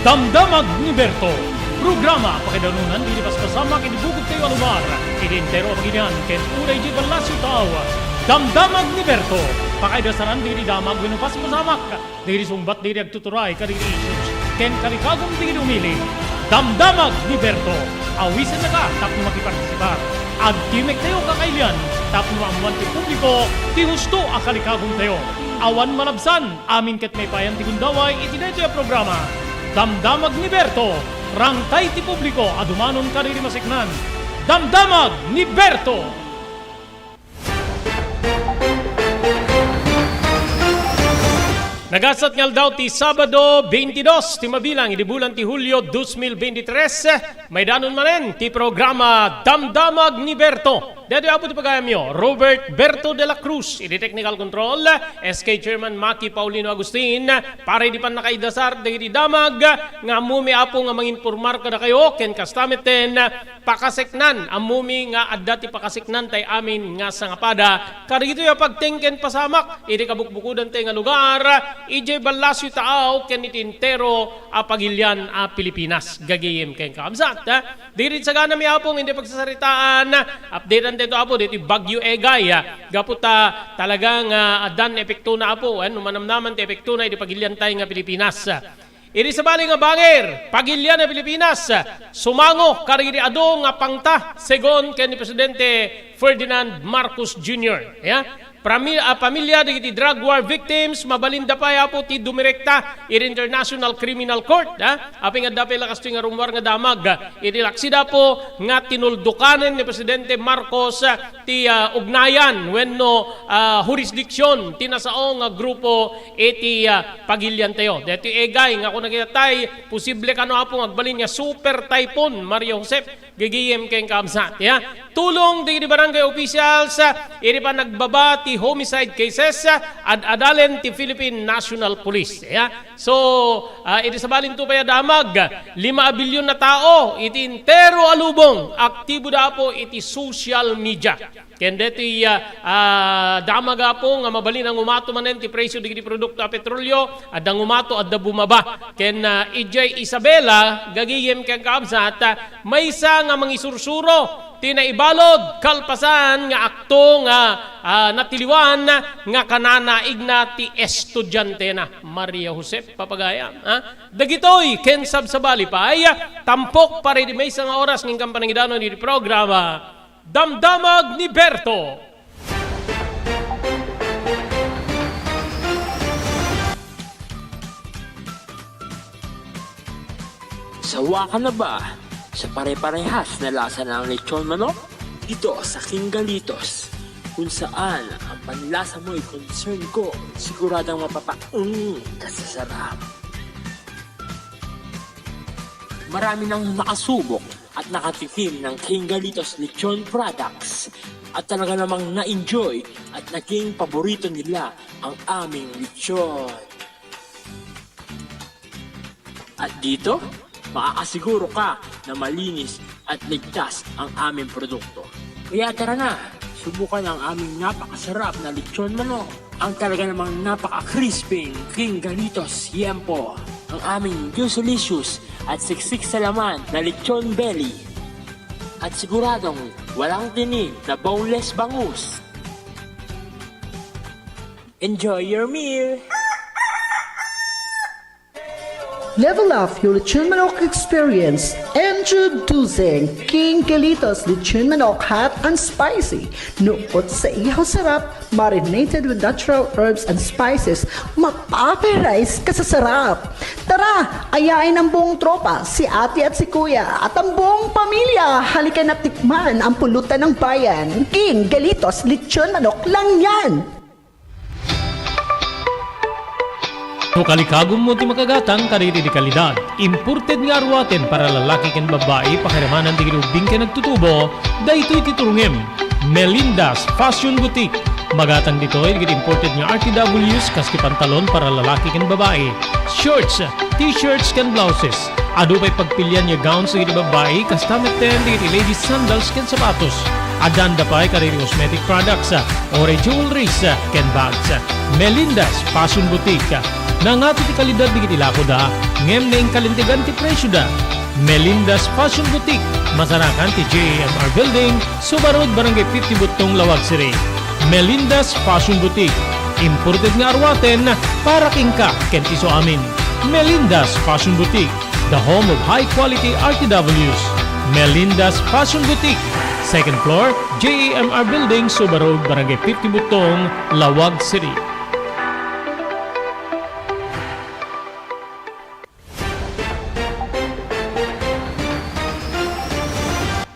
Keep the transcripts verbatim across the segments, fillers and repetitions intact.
Damdamag ni Berto, programa a pakaidanunan dagiti paspasamak iti bukod tayo a lugar, iti entero a pagilian ken uray idiay ballasiw tao. Damdamag ni Berto, pakaidasaran dagiti damag wenno paspasamak, dagiti sungbat dagiti agtuturay kadagiti issues, ken kalikagum dagiti umili. Damdamag ni Berto, awisennaka tapno makipartisipar. Agtimek tayo kakailian tapno maammuan ti publiko ti husto a kalikagum tayo. Awan malabsan, amin ket maipayan ti gundaway iti daytoy a programa. Damdamag ni Berto, rangtay ti publiko a dumanon kadagiti maseknan. Damdamag ni Berto! Nagasat nga aldaw ti Sabado, twenty-dos ti mabilang idi bulan ti Hulio, dos mil veintitrés. Maidanon manen ti programa Damdamag ni Berto. Daytoy apo ti pagayamyo, Robert Berto de la Cruz, iti technical control, S K Chairman Maki Paulino Agustin, para idi pannakaidasar dagiti damag nga ammom, apo, nga manginpormar kadakayo, ken kasta metten, pakaseknan, ammom nga adda ti pakaseknan tay amin nga sangapada kadagitoy a pagteng ken pasamak iti kabukbukodan tay nga lugar, idiay ballasiw tao ken iti entero a pagilian a Pilipinas. Gagayem ken kakabsat, ha? Diri saganami, apo, nga iti pagsasaritaan, updatean tayo, apo, ditoy Bagyo Egay, ha? Gapu ta talaga nga addan epektona, apo, eh, no manamnaman ti epektona iti pagilian tay nga Pilipinas. Iti sabali nga bangir, pagilian a Pilipinas, sumango kadagiti adu nga pangta, segun ken ni Presidente Ferdinand Marcos Junior. Ya? Prami-, ah, pamilya dagiti drug war victims, mabalinda pay, apo, ti dumirekta iti International Criminal Court, ha? Apay nga adda pay la kastoy nga rummuar nga damag, ha? Iti laksida, apo, nga tinuldukanen ni Presidente Marcos, ah, ti, ah, ugnayan wenno, ah, jurisdiction ti nasao nga grupo iti, ah, pagilian tayo. Daytoy Egay nga kuna kita tay, posible kano, apo, nga agbalin nga super typhoon Maria Josep. Gagayem ken kakabsat, ya. Tulong dagiti barangay officials, ah, iti panagbaba ti homicide cases, ah, ad-adalen ti Philippine National Police, ya. So, ah, iti sabalinto pay a damag, lima a bilyon a tao iti entero a lubong, aktibo da, apo, iti social media. Ken daytoy, ah, ah, damag, apo, nga mabalin a ngumato manen ti presyo dagiti produkto a petrolio, adda ngumato, adda bumaba. Ken, ah, idiay Isabela, gagayem ken kakabsat, ah, maysa nga mangisursuro ti naibalud kalpasan nga akto nga, ah, natiliwan nga kananaigna ti estudiantena. Maria Josep, papagayam, ha? Dagitoy ken sabsabali pay, tampok para iti maysa nga oras ngem panangidanon iti programa Damdamag ni Berto. Sawa ka na ba sa pare-parehas na lasa ng lechon manok? Dito sa King Galitos, kung saan ang panlasa mo'y concern ko, siguradong mapapaung ka sa sarap. Marami nang nakasubok at nakatikim ng King Galitos Lechon Products at talaga namang na-enjoy at naging paborito nila ang aming lechon. At dito, maaasiguro ka na malinis at ligtas ang aming produkto. Kaya tara na, subukan ang aming napakasarap na lechon manok. Ang talaga namang napaka-crispy King Galitos Yempo. Ang aming juicy-licious at siksik sa laman na lechon belly. At siguradong walang tinik na boneless bangus. Enjoy your meal! Level up your lechon manok experience. Introducing King Galitos Lechon Manok Hot and Spicy. Nukot sa ihaw sarap, marinated with natural herbs and spices, mapaparize ka sa sarap. Tara, ayain ang buong tropa, si ate at si kuya, at ang buong pamilya. Halika na tikman ang pulutan ng bayan. King Galitos Lechon Manok lang yan! No kalikagummo ti makagatang kadagiti kalidad, imported nga aruaten para lalaki ken babbai, pakiramanan dagiti ubbing ken agtutubo, daytoy ti turongem. Melinda's Fashion Boutique. Magatang ditoy dagiti imported nga R T Ws kas ti pantalon para lalaki ken babbai, shorts, t-shirts ken blouses. Adu pay pagpilian nga gowns dagiti babbai, kasta metten dagiti ladies sandals ken sapatos. Addaan da pay kadagiti cosmetic products, uray jewelries, ken bags. Melinda's Fashion Boutique. Nangato ti kalidad dagiti lakoda, ngem naingkalintegan ti presioda. Melinda's Fashion Boutique, masarakan ti J A M R Building, Suba Road, Barangay fifty Buttong, Laoag City. Melinda's Fashion Boutique, imported nga aruaten para kenka ken ti isuamin. Melinda's Fashion Boutique, the home of high quality R T Ws. Melinda's Fashion Boutique, second floor, J A M R Building, Suba Road, Barangay fifty Buttong, Laoag City.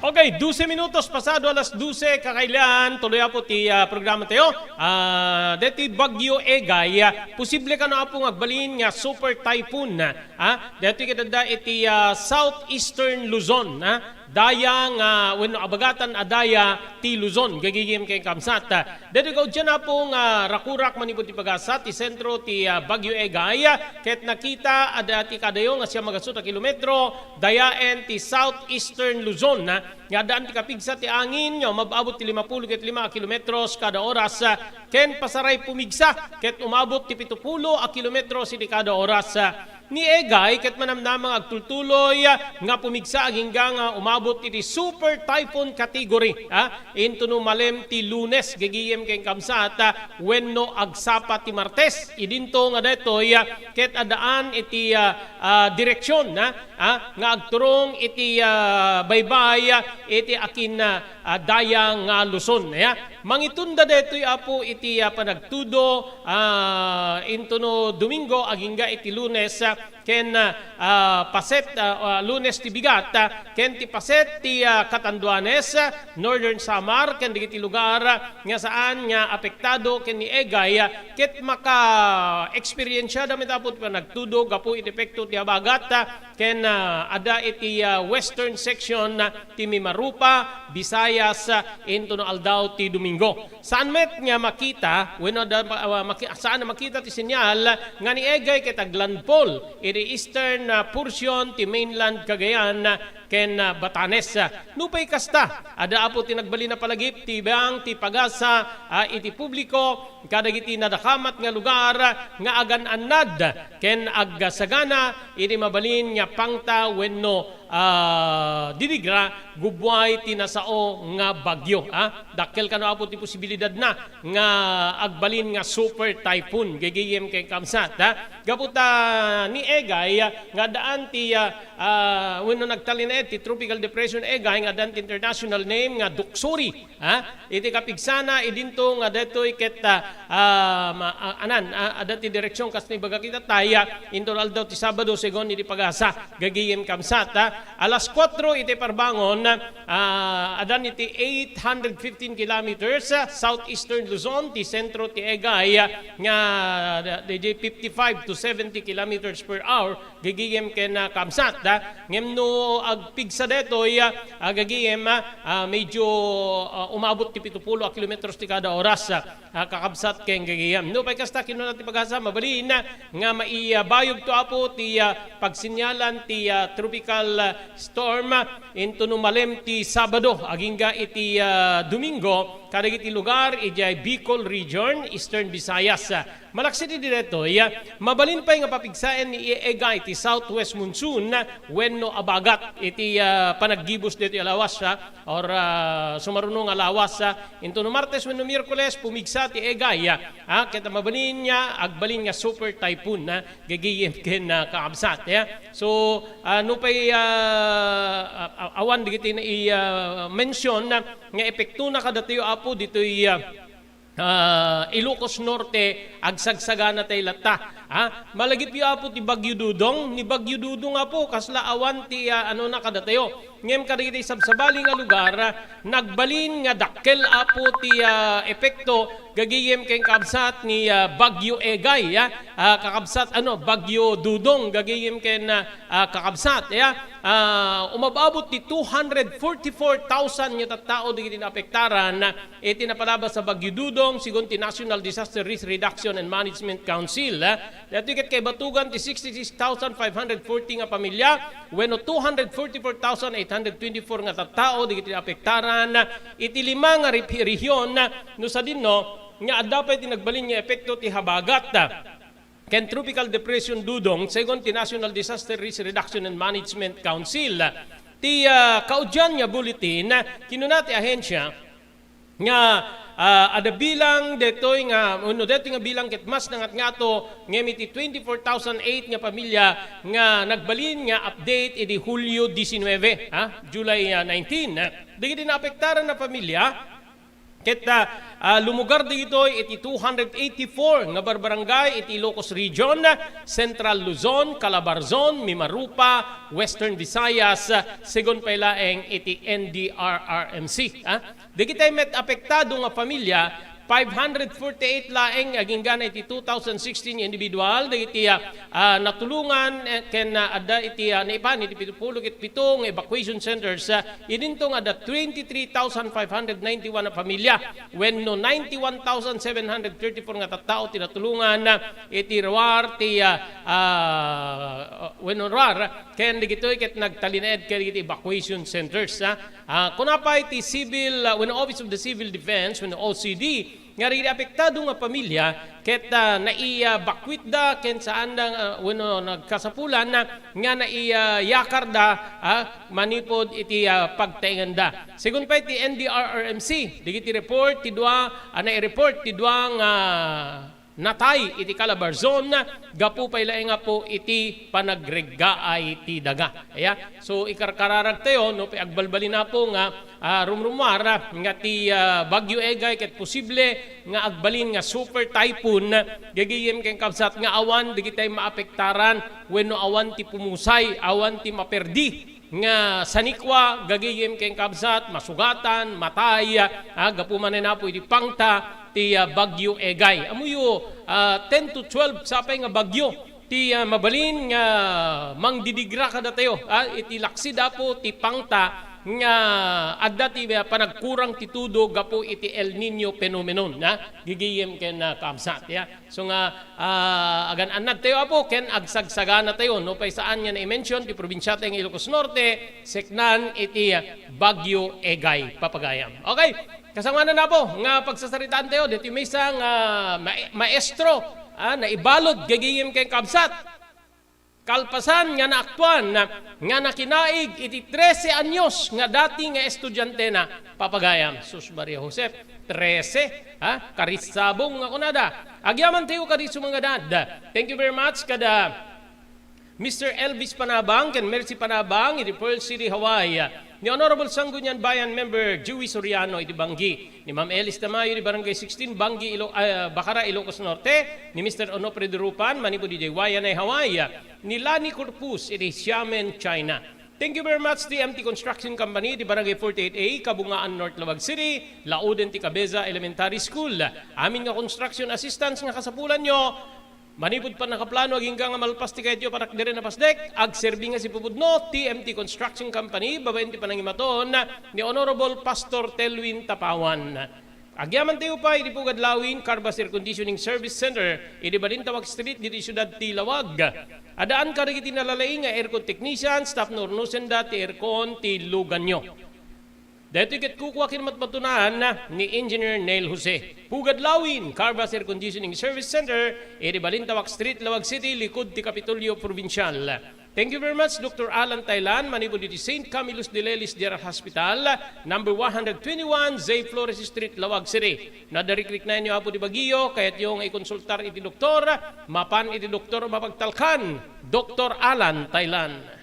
Okay, dose minutos pasado alas dose, kakailan, tuloy apo ti, ah, programa tayo. Ah, deti Bagyo Egay, ah, posible kano apo nga agbalin nga super typhoon, ah, deti kadada iti, ah, southeastern Luzon, ah, daya nga, wenno abagatan a daya ti Luzon, gagigim ken kamsat. Daytoy kauddian apo nga rakurak manipud ti pagasa ti sentro ti, ah, Bagyo Egay, ket nakita a dati kadayo nga siam a gasut a kilometro dayaen ti southeastern Luzon, ah, nga addaan ti kapigsa ti angin nga umab-abot ti lima pulo ket lima a kilometros kada oras, ah, ken pasaray pumigsa ket umabot ti pito pulo a kilometros iti kada oras, ah. Ni Egay ket manamnama nga agtultuloy, ah, nga pumigsa agingga nga umabot iti super typhoon category, ah, into no malem ti Lunes, gagigim ken kamsat, ah, wenno agsapa ti Martes. Idinto nga daytoy, ah, ket addaan iti, ah, ah, direksion, ah, ah, nga agturong iti, ah, baybay, ah, iti akin, ah, ah, daya nga Luzon, ya. Mangitunda daytoy apo iti, ah, panagtudo, ah, into no Domingo agingga iti Lunes, ah, ken, ah, ah, paset, ah, ah, Lunes ti bigat, ah, ken ti paset ti, ah, Catanduanes, ah, Northern Samar, ken dagiti lugar, ah, nga saan nga apektado ken ni Egay, ah, ket maka-eksperyensya da met apo ti panagtudo gapu iti epekto ti habagat, ah, ken, ah, adda iti, ah, western section, ah, ti Mimaropa, Visayas, ah, into no aldaw ti Domingo. Saan met nga makita, wenno adda, ah, maki-, saan a makita ti senyal nga ni Egay ket aglandfall iti eastern, ah, portion ti mainland Cagayan, ah, ken, ah, Batanes. Nupay kasta, adda apo ti nagbalin a palagip ti biang ti pagasa, ah, iti publiko kadagiti nadakamat nga lugar nga agan-annad ken agsagana iti mabalin nga pangta wenno, ah, dinigra gubbuay ti nasao nga bagyo, ah. Dakkel kano apo ti posibilidadna nga agbalin nga super typhoon, gagigim ken kamsat, ah. Gapu ta ni Egay, ah, nga addaan ti, ah, ah, wenno nagtalinaed ti Tropical Depression Egay nga addaan ti international name nga Doksuri. Ha? Iti kapigsana, idinto nga daytoy ket, ah, ah, ma-, ah, anan, ah, adda ti direksion kas ni baga kita taya, inton aldaw ti Sabado, segun iti pagasa, gagigim kamsat, ha? Alas kuatro iti parbangon, ah, adan iti eight hundred fifteen kilometers, ah, southeastern Luzon, ti sentro ti Egay, ah, nga, ah, di, di fifty-five to seventy kilometers per hour, gagigim ken, ah, kamsat, da. Ngem no agpigsa daytoy, ah, gagigim, ah, ah, medyo, ah, umabot ti pito pulo a kilometros ti kada oras, ah, ah, kakabsat ken gagigim. Nupay kasta, kinuna ti pagasa, mabalin, ah, nga maibayogto, Apo, ti, ah, pagsinyalan ti, ah, tropical, ah, storm, ah, into no malem ti Sabado, agingga iti, ah, Domingo, kadagiti lugar, idiay Bicol Region, Eastern Visayas, ah, Malaksid idi daytoy, mabalin pay nga papigsaen ni Egay ti southwest monsoon wenno abagat iti, ah, panaggibus daytoy a lawas, ah, or, ah, sumaruno nga lawas, ah, into no Martes wenno Miyerkules, pumigsa ti Egay, ah, ket mabalin nga agbalin nga super typhoon, ah, gagayem ken, ah, kakabsat, ah. So, ah, nupay, ah, ah, awan dagiti nai-, ah, mention, ah, nga epektona kadatayo, Apo, ditoy, ah, ah, Ilocos Norte, agsagsaganatay latta. Ha? Malagipyo, Apo, ti Bagyo Dudong. Ni Bagyo Dudong, Apo, kasla awan ti, ah, ano na kadatayo. Ngem kadagiti sabsabali nga lugar, ah, nagbalin nga dakkel, Apo, ti, ah, epekto gagayem ken kakabsat ni, ah, Bagyo Egay, ah, ah, kakabsat, ano, Bagyo Dudong gagayem ken, ah, ah, kakabsat, ya. Ah, umababot ti two hundred forty-four thousand nga tattao dagiti naapektaran iti napalabas a Bagyo Dudong, segun ti National Disaster Risk Reduction and Management Council. Daytoy ket kaibatugan ti sixty-six thousand five hundred forty nga pamilya wenno two hundred forty-four thousand eight hundred twenty-four nga tattao dagiti naapektaran iti lima nga rep-, rehiyon no sadino nga adda pay ti nagbalin nga epekto ti habagat. ken Tropical Depression Dudong, segun ti National Disaster Risk Reduction and Management Council. Ti, ah, kaudian nga bulletin, kinuna ti ahensya nga, ah, adda bilang detoy nga, wenno detoy nga bilang ket mas nangatngato, ngem iti twenty-four thousand eight nga pamilya nga nagbalin nga update idi Hulio diecinuebe, ha, July, ah, nineteen. Dagiti naapektaran a pamilya, ket, ah, ah, lumugar dagitoy iti two hundred eighty-four nga barbarangay iti Ilocos Region, Central Luzon, Calabarzon, Mimaropa, Western Visayas, segun pay laeng iti N D R R M C, ah. Dagiti met apektado nga pamilya, five hundred forty-eight laeng agingga iti two thousand sixteen individual, dagiti, ah, ah, natulongan, eh, ken, ah, adda iti, ah, naipan iti pitupulo ket pito nga evacuation centers, ah, idinto nga adda twenty-three thousand five hundred ninety-one a pamilya, wenno ninety-one thousand seven hundred thirty-four nga tattao ti natulongan, ah, iti ruar ti, ah, ah, wenno ruar, ken dagitoy ket nagtalinaed kadagiti evacuation centers, ah. Ah, kuna pay ti Civil, ah, wenno Office of the Civil Defense, wenno O C D, nga dagiti apektado nga pamilya ket, ah, naiya bakwitda ken saanda, ah, wenno nagkasapulan nga naiya yakarda, ah, manipud iti, ah, pagtaenganda. Segun pay ti N D R R M C, dagiti report ti dua, ah, nai-report ti dua nga natay iti Calabarzon gapu pay laeng, Apo, iti panagreggaay ti daga. Aya, so ikarkararagtayo, no, pay agbalbalin, Apo, nga ah, rumrumuar, ah, nga ti, ah, Bagyo Egay ket posible nga agbalin nga super typhoon, gagayem ken kabsat, nga awan dagiti maapektaran wenno awan ti pumusay, awan ti maperdi nga sanikua, gagayem ken kabsat, masugatan, matay, ah, gapu manen, Apo, iti pangta ti, ah, Bagyo Egay. Ammoyo, ah, ten to twelve sapay nga bagyo ti, ah, mabalin nga mangdidigra kadatayo, ah, iti laksid, Apo, ti pangta nga adda ti, ah, panagkurang ti tudo gapu iti El Niño phenomenon, ah, gagayem ken, ah, kabsat, ya. So nga, ah, agan-annadtayo, Apo, ken agsagsaganatayo, no, pay saan nga naimension ti probinsiatayo nga Ilocos Norte, seknan iti, ah, Bagyo Egay, papagayam. Okay, kasangoanan, Apo, nga pagsasaritaantayo, ditoy maysa nga ma-, maestro, ah, naibalud gagayem ken kabsat. Kalpasan nga naaktuan nga nakinaig iti trese anyos nga dati nga estudiantena, papagayam. Sus, Maria Josep, trese, ha? Karissabong nga kunada. Agyamantayo kadi sumangad. Thank you very much kada Mister Elvis Panabang ken Mercy Panabang iti Pearl City, Hawaii. Ni Honorable Sangguniang Bayan Member Joey Soriano iti Banggi. Ni Ma'am Elis Tamayo iti Barangay sixteen, Banggi, Ilo-, ah, Bacara, Ilocos Norte. Ni Mister Onofre Durupan, manipud iti Waianae, Hawaii. Ni Lani Corpus iti Xiamen, China. Thank you very much, T M T Construction Company, iti Barangay forty-eight A, Kabungaan, North Laoag City. Lauden ti Cabeza Elementary School. Amin nga construction assistance nga kasapulanyo, manipud pannakaplano agingga nga malpas ti kayatyo a panagdiri a pasdek, agserbi nga sipupudno, T M T Construction Company, babaen ti panangimaton ni Honorable Pastor Telwin Tapawan. Agyamantayo pay iti Pugad Lawin Carbas Air Conditioning Service Center, iti Balintawak Street, ditoy siudad ti Laoag. Addaan kadagiti nalalaing nga aircon technician, tapno urnosenda ti aircon ti luganyo. Daytoy ket kukua ken matmatunan ni Engineer Neil Jose. Pugad Lawin, Carbas Air Conditioning Service Center, iti Balintawak Street, Laoag City, likud ti Kapitolyo Provincial. Thank you very much, Doctor Alan Tailan, manipud iti Saint Camillus de Lelis General Hospital, number one hundred twenty-one, Zay Flores Street, Laoag City. No adda rikriknaenyo, Apo, ti bagyo, kayatyo nga ikonsultar iti doktor, mapan iti doktor a mapagtalkan, Doctor Alan Tailan.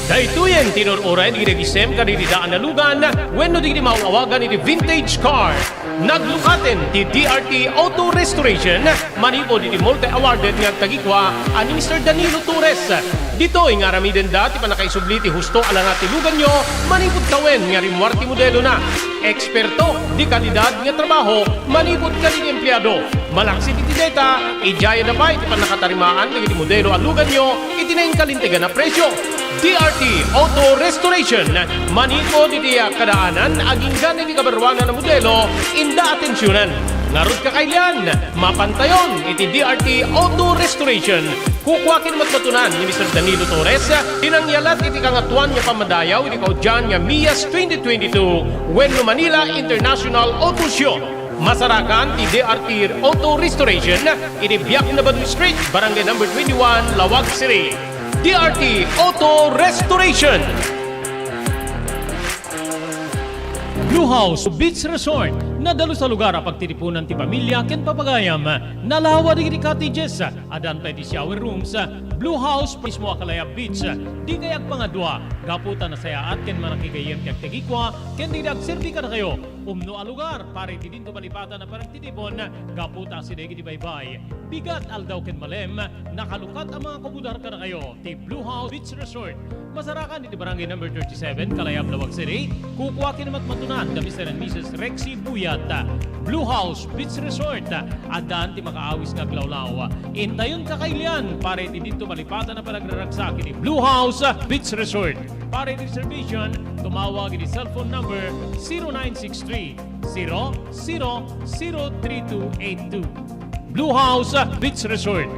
Daytoyen ti inur-uray dagiti nagisem kadagiti daan a lugan wenno dagiti maaw-awagan iti vintage car. Naglukaten ti D R T Auto Restoration manipud iti multi-awarded nga agtagikua a ni Mister Danilo Torres. Ditoy nga aramidenda ti pannakaisubli ti husto a langa ti luganyo manipud tawen nga rimmuar ti modelona. Eksperto ti kalidad nga trabaho manipud kadagiti empleado. Malaksid iti deta, idiayada pay ti pannakatarimaan dagiti modelo a luganyo iti nainkalintegan a presio. D R T Auto Restoration, manipud iti kadaanan agingga iti kabaruangan a modelo, inda atensionan. Ngarud, kakailian, mapantayon iti D R T Auto Restoration. Kukua ken matmatunan ni Mister Danilo Torres ti nangyalat iti Kangatoan nga Pammadayaw iti kaudian nga MIAS twenty twenty-two wenno Manila International Auto Show. Masarakan ti D R T Auto Restoration iti Biak na Badu Street, Barangay Number twenty-one, Laoag City. D R T Auto Restoration. Blue House Beach Resort, nadalus a lugar a pagtitipunan ti pamilia ken papagayam. Nalawa dagiti cottages, addan pay ti shower rooms. Blue House mismo a Kalayab Beach, dikay agpangadua, gapu ta nasayaat ken manakigayyem ti agtagikua ken dagiti agserbi kadakayo. Umno a lugar para iti dinto malipatan a panagtitipon, gapu ta asideg iti baybay, bigat, aldaw ken malem, nakalukat a mangakubudar kadakayo ti Blue House Beach Resort. Masarakan iti Barangay Number thirty-seven, Kalayab, Laoag City. Kukua ken matmatunan da Mister and Missus Rexy Buyat. Blue House Beach Resort, addan ti makaawis nga aglawlaw. Intayon kakailian para iti dinto malipatan a panagraragsak iti Blue House Beach Resort. Para iti reservation, tumawag iti cellphone number zero nine six three, zero zero zero three two eight two. Blue House Beach Resort.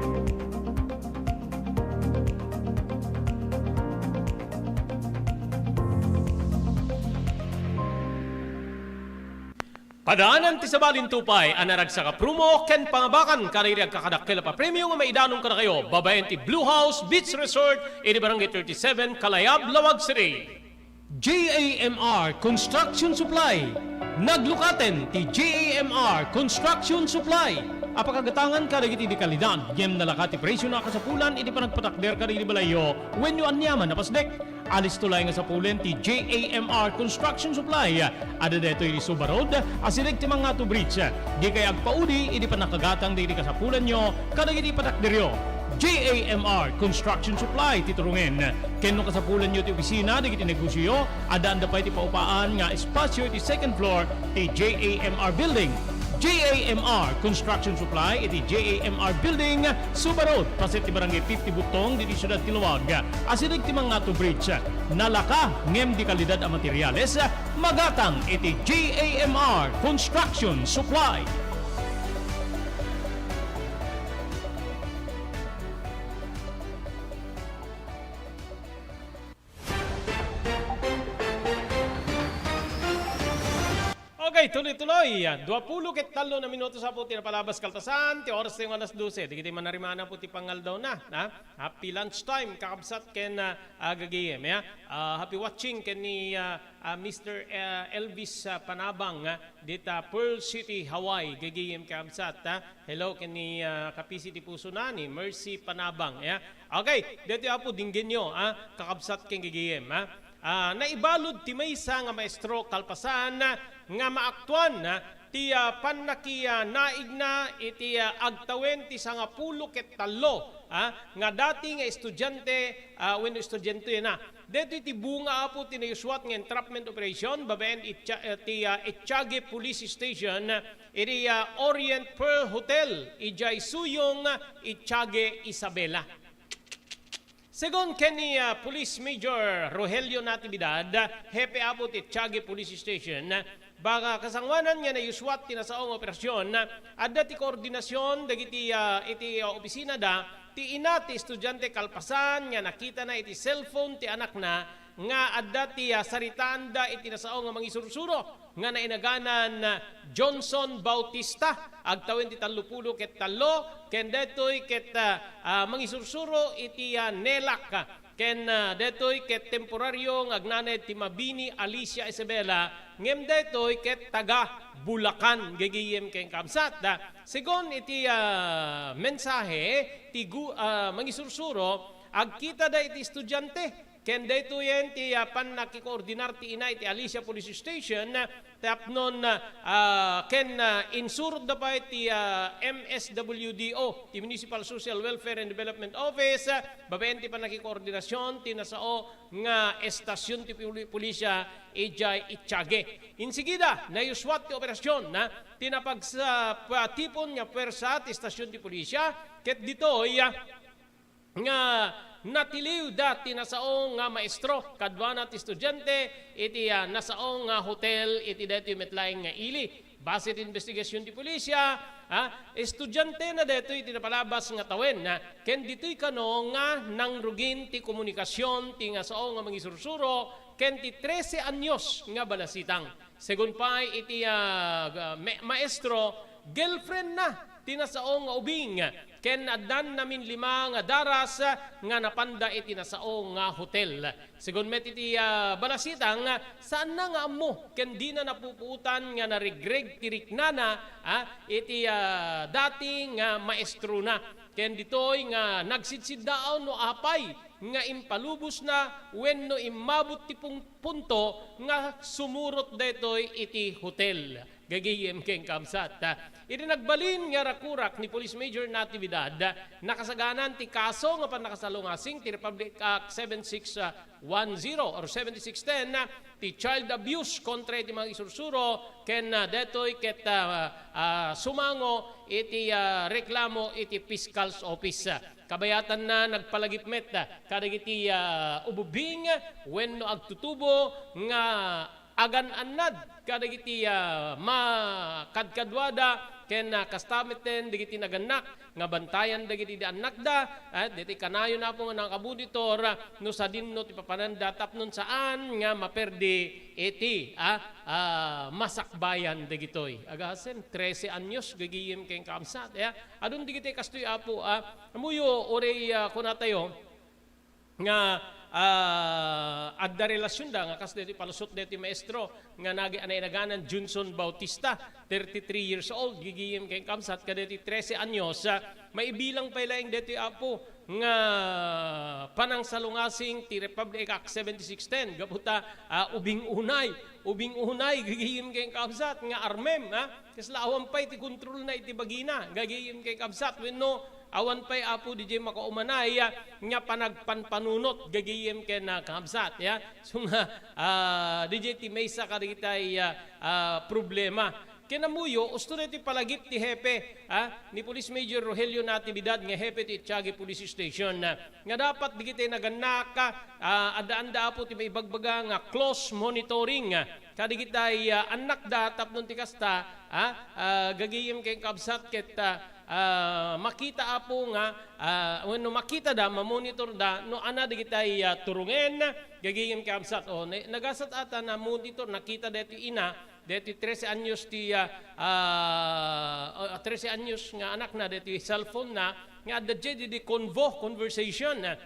Padaanan ti sabali ti upay a naragsak a promo ken pangabakan kadagiti agkakadakkel a papremio nga maidanon kadakayo babaen ti Blue House Beach Resort iti Barangay thirty-seven, Kalayab, Laoag City. J A M R Construction Supply. Naglukaten ti J A M R Construction Supply a pakagatangan kadagiti dekalidad ngem nalaka ti presio a kasapulan iti panagpatakder kadagiti balayyo wenno aniaman a pasdek. Alisto laeng a sapulen ti J A M R Construction Supply. Adda daytoy iti Suba Road, asideg ti Mangato Bridge. Dikay agpaudi iti pannakagatang dagiti kasapulanyo kadagiti patakderyo. J A M R Construction Supply ti turongen. Ken no kasapulanyo ti opisina dagiti negosioyo, addaanda pay ti paupaan nga espasio iti second floor ti J A M R Building. J A M R Construction Supply iti J A M R Building, Suba Road, paset ti Barangay fifty Butong, ditoy siudad ti Laoag. Asideg ti Mangato Bridge. Nalaka ngem dekalidad a materiales, magatang iti J A M R Construction Supply. Okay, tuloy-tuloy. Duapulo ket tallo a minutos, apo, ti napalabas kalpasan ti oras tayo nga alas dose. Dagiti manarimana, apo, ti pangaldawna, ha? Happy lunch time, kakabsat ken, ah, ah, gagayem, ya. Ah, happy watching ken ni, ah, ah, Mister, ah, Elvis, ah, Panabang, ah, dita Pearl City, Hawaii, gagayem, kakabsat, ha? Hello ken ni, ah, kapisi ti pusona ni Mercy Panabang, ya. Okay, daytoy, apo, dinggenyo, ah, kakabsat ken gagayem, ah. Ah, naibalud ti maysa nga maestro kalpasan nga maaktuan, ah, ti, ah, pannakinaigna iti, ah, agtawen ti sangapulo ket tallo, ah, nga dati nga estudiante, ah, wenno estudiantena. Daytoy ti bunga, apo, ti nayuswat nga entrapment operation babaen iti, ah, ti, ah, Etiage Police Station, iti, ah, Orient Pearl Hotel, idiay Suyong, Etiage, Isabela. Segun ken ni, ah, Police Major Rogelio Natividad, hepe, apo, ti Etiage Police Station, baga kasangoanan nga nayuswat ti nasao nga operasyon, adda ti koordinasyon dagiti, ah, iti, ah, opisinada ti ina ti estudiante kalpasan nga nakitana iti cellphone ti anakna nga adda ti, ah, saritaanda iti nasao nga mangisursuro nga nainaganan, ah, Johnson Bautista, agtawen ti tallopulo ket tallo, ken daytoy ket, ah, ah, mangisursuro iti, ah, NELAC, ken, ah, daytoy ket temporario nga agnanaed ti Mabini, Alicia Isabela, ngem daytoy ket taga Bulacan, gagayem ken kabsat. Ah, segun iti, ah, mensahe ti gu-, ah, mangisursuro, agkitada iti estudiante, ken daytoyen ti, ah, pannakikoordinar ti ina iti Alicia Police Station, tapnon, ah, ken, ah, insurotda pay ti, ah, M S W D O, ti Municipal Social Welfare and Development Office, ah, babaen ti pannakikoordinasyon ti nasao nga estasion ti puli-, pulisia idiay Etiage. Insigida, nayuswat ti operasyon, ah, ti napagsa-, patipon nga puwersa ti estasion ti pulisia, ket ditoy, ah, nga natiliwda ti nasao nga maestro kaduana ti estudiante iti, ah, nasao nga hotel iti daytoy met laeng nga ili. Base ti investigasion ti pulisia, Ha? Estudiantena daytoy ti napalabas nga tawen, ha? Ken ditoy kano nga nangrugin ti komunikasion ti nasao nga mangisursuro ken ti trese anyos nga balasitang. Segun pay iti, ah, ga-, me-, maestro, girlfriendna ti nasao nga ubing, ken addan namin lima nga daras nga napanda iti nasao nga hotel. Segun met iti, ah, balasitang, saanna nga ammo ken dina napupuotan nga naregreg ti riknana, ah, iti, ah, dati nga maestrona. Ken ditoy nga nagsidsiddaaw no apay nga impalubosna wenno immabot ti pung-, punto nga sumurot daytoy iti hotel. Gagayem ken kabsat, ah, idi nagbalin nga rakurak ni Police Major Natividad, ah, nakasaganan ti kaso nga pannakasalungasing ti Republic Act seven six one zero or seventy-six ten, ah, ti child abuse kontra iti mangisursuro ken, ah, daytoy ket, ah, ah, sumango iti, ah, reklamo iti Fiscal's Office. Kabayatanna, nagpalagip met, ah, kadagiti, ah, ububing wenno agtutubo nga agan-annad kadagiti, ah, makadkaduada ken, ah, kasta metten dagiti nagannak nga bantayan dagiti di annakda, ah, daytoy kanayon, Apo, nga nakabunitor, ah, no sadinno ti papananda tapno saan nga maperdi iti, ah, ah, masakbayan dagitoy. Agasem, trese anyos, gagayem ken kabsat, eh. Adun dagiti kastoy, Apo, ah, ammoyo, uray, ah, kunatayo, nga, ah, adda relasionda nga kas daytoy palusot daytoy maestro nga nagi-, nainaganan Junson Bautista, thirty-three years old, gagayem ken kabsat, kadaytoy trese anyos, ah, maibilang pay laeng daytoy, Apo, nga panangsalungasing ti Republic Act seventy-six ten, gapu ta, ah, ubing unay, ubing unay, gagayem ken kabsat, nga armem, ah, kasla awan pay ti kontrolna iti bagina, gagayem ken kabsat, wenno awan pay, Apo, didiay makaumanay, ah, nga panagpanpanunot gagayem ken, ah, kabsat, ya. So nga, ah, didiay ti maysa kadagitay, ah, ah, problema. Ken ammoyo, usto daytoy palagip ti hepe, ah, ni Police Major Rogelio Natividad nga hepe ti Atiague Police Station, ah, nga dapat digitay nagannak, ah, addaanda, Apo, ti maibagbaga nga close monitoring, ah, kadagitay, ah, annakda tapno ti kasta, ah, ah, gagayem ken kabsat ket, ah, ah, makita, Apo, nga, ah, wenno makitada, mamonitorda no ania dagitay, ah, turongen, gagayem ken kabsat. O, ne-, nagasat ata namonitor, nakita daytoy ina, daytoy trese anyos ti, ah, ah, ah, trese anyos nga anakna, daytoy cellphone-na, nga adda diay didi convo, conversation, ah.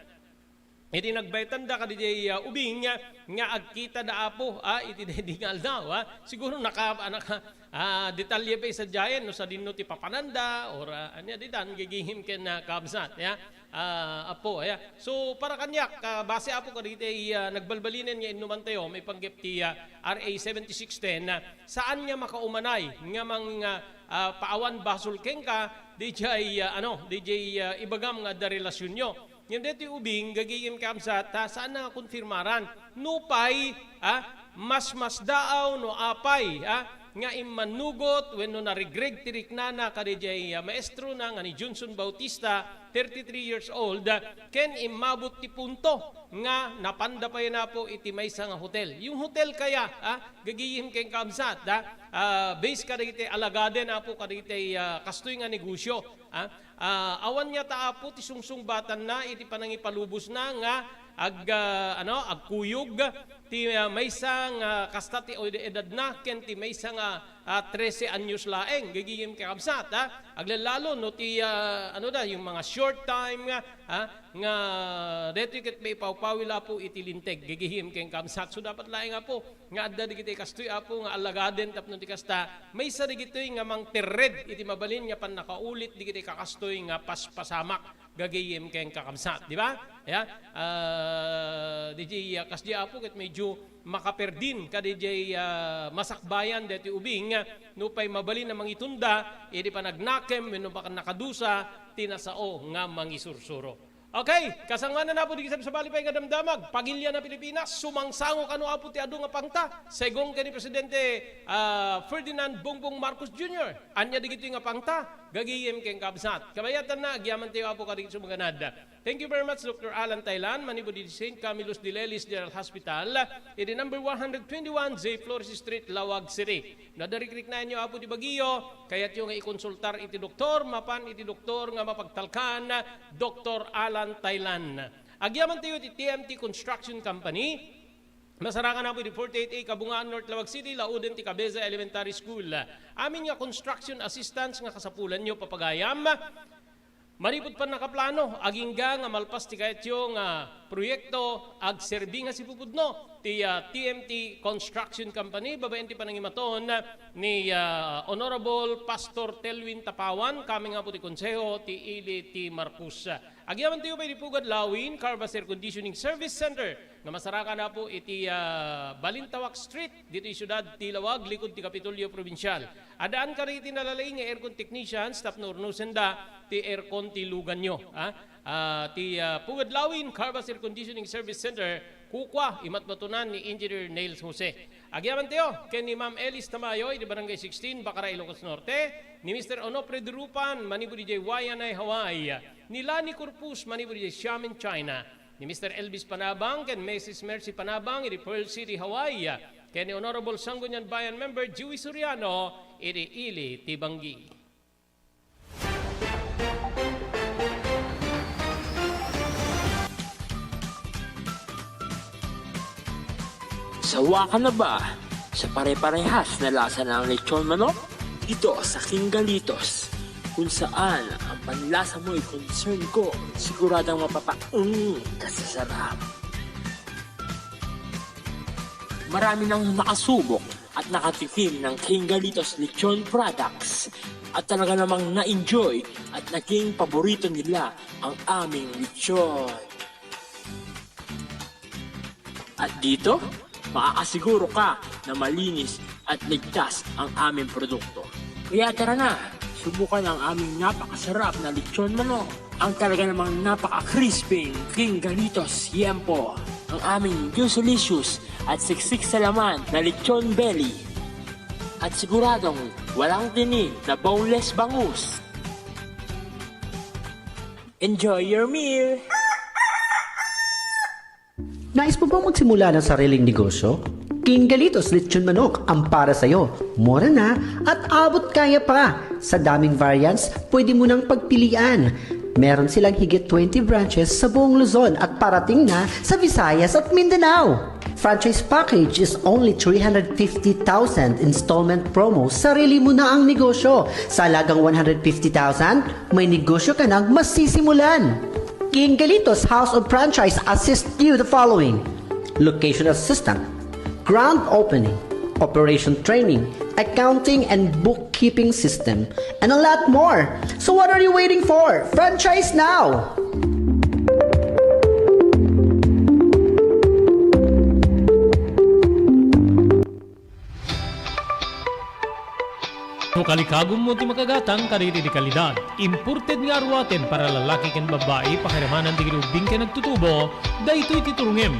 Iti nagbaytanda kadidiay, ah, ubing, ah, nga agkitada, Apo, ah, iti daydi nga aldaw, ah. Siguro naka-, naka-, ah, detalye pay sadiayen no sadinno ti papananda or, ah, ania ditan, gagayem ken, ah, kabsat, ya. Ah, Apo, ya. So, para kaniak, ah, base, Apo, kadagiti, ah, nagbalbalinen nga innumantayo, maipanggep ti, ah, R A seventy-six ten, ah, saan nga makaumanay nga mang, ah, ah, paawan basol kenka, didiay, ah, ano, didiay, ah, ibagam nga adda relasionyo. Ngem daytoy ubing, gagayem ken kabsat, ta saan nga konfirmaran. Nupay, ah, masmasdaaw no apay, ah, nga immannugot wenno naregreg ti riknana kadidiay, ah, maestrona nga ni Junson Bautista, thirty-three years old, ah, ken immabot ti punto nga napanda pay, Apo, iti maysa nga hotel. Yung hotel kaya, ah, gagayem ken kabsat, ah, ah, base kadagiti alagaden, Apo, kadagiti, ah, kastoy nga negosyo, ah, Ah, awan ngata, Apo, ti sungsungbatanna iti panangipalubosna nga ag-, ah, ano, agkuyog ti, ah, maysa nga kasta ti ed-, edadna ken ti maysa nga, ah, trese anyos laeng, gagayem ken kabsat, ha? Aglalalo no ti, ah, ano da, yung mga short time nga, ha, nga daytoy ket maipawpawil, Apo, iti linteg, gagayem ken kabsat. So, dapat laeng, Apo, nga adda digiti kastoy, Apo, nga alagaden tapno ti kasta, maysa digitoy nga mangterred iti mabalin nga pannakaulit digiti kakastoy nga paspasamak, gagayem ken kakabsat, di ba? Ya, ah, didiay, ah, kasdiay, Apo, ket medyo makaperdin kadidiay, ah, masakbayan daytoy ubing, ah, nupay mabalin a mangitunda iti panagnakem wenno pannakadusa ti nasao nga mangisursuro. Okay, kasangoanan, Apo, dagiti sabsabali pay nga damdamag, pagilian a Pilipinas, sumangsango kano, Apo, ti adu nga pangta, segun ken ni Presidente, ah, Ferdinand Bongbong Marcos Junior. Ania dagitoy nga pangta? Gagayem ken kabsat. Kabayatanna, agyamantayo, Apo, kadagiti sumaganad. Thank you very much, Doctor Alan Thailand, manipud iti Saint Camillus de Lelis General Hospital, iti number one hundred twenty-one J Flores Street, Laoag City. No adda rikriknaenyo, Apo, ti bagio, kayatyo nga ikonsultar iti doktor, mapan iti doktor nga mapagtalkan, Doctor Alan Thailand. Agyamantayo iti T M T Construction Company, Masarakan, Apo, iti forty-eight A Kabungaan, North Laoag City, lauden ti Cabeza Elementary School. Amin nga construction assistance nga kasapulanyo, papagayam, manipud pannakaplano, agingga nga malpas ti kayatyo nga proyekto, agserbi nga sipupudno ti, ah, T M T Construction Company, babaen ti panangimaton ni, ah, Honorable Pastor Telwin Tapawan, kami nga, Apo, ti Konseho ti Ili ti Marcos. Agyamantayo pay iti Pugad Lawin, Carvas Air Conditioning Service Center, nga masarakan, Apo, iti, ah, Balintawak Street, ditoy siudad ti Laoag, likod ti Kapitolyo Probinsial. Addaan kadagiti nalalaing nga aircon technicians tapno urnusenda ti aircon ti luganyo, ah. Ah, ti, ah, Pugad Lawin, Carvas Air Conditioning Service Center, kukua, imatmatunan ni Engineer Nels Jose. Agyamantayo ken ni Ma'am Elis Tamayo, iti Barangay sixteen, Bacara, Ilocos Norte, ni Mister Onofre Durupan, manipud idiay Waianae, Hawaii, ni Lani Corpus, manipud idiay Xiamen, China, ni Mister Elvis Panabang ken Missus Mercy Panabang iti Pearl City, Hawaii, ken ni Honorable Sangguniang Bayan Member Joey Soriano iti Ili ti Banggi. Sawa ka na ba sa pare-parehas na lasa ng lechon manok? Dito sa King Galitos, kung saan ang panlasa mo'y concern ko, siguradong mapapaeng ka sa sarap. Marami nang nakasubok at nakatikim ng King Galitos Lechon Products at talaga namang na-enjoy at naging paborito nila ang aming lechon. At dito, makakasiguro ka na malinis at ligtas ang aming produkto. Kaya tara na, subukan ang aming napakasarap na lechon manok, ang talaga namang napaka-crispy King Galitos Yempo, ang aming juicy-licious at siksik sa laman na lechon belly, at siguradong walang tinik na boneless bangus. Enjoy your meal! Nais mo bang magsimula ng sariling negosyo? King Galitos Lechon Manok ang para sa'yo. Mura na at abot kaya pa. Sa daming variants, pwede mo nang pagpilian. Meron silang higit twenty branches sa buong Luzon at parating na sa Visayas at Mindanao. Franchise package is only three hundred fifty thousand installment promo. Sarili mo na ang negosyo. Sa halagang one hundred fifty thousand, may negosyo ka nang masisimulan. King Galitos House of Franchise assist you the following: location assistant, grand opening, operation training, accounting and bookkeeping system, and a lot more. So what are you waiting for? Franchise now! No kalikagummo ti makagatang kadagiti kalidad, imported nga aruaten para lalaki ken babbai, pakiramanan dagiti ubbing ken agtutubo, daytoy ti turongem.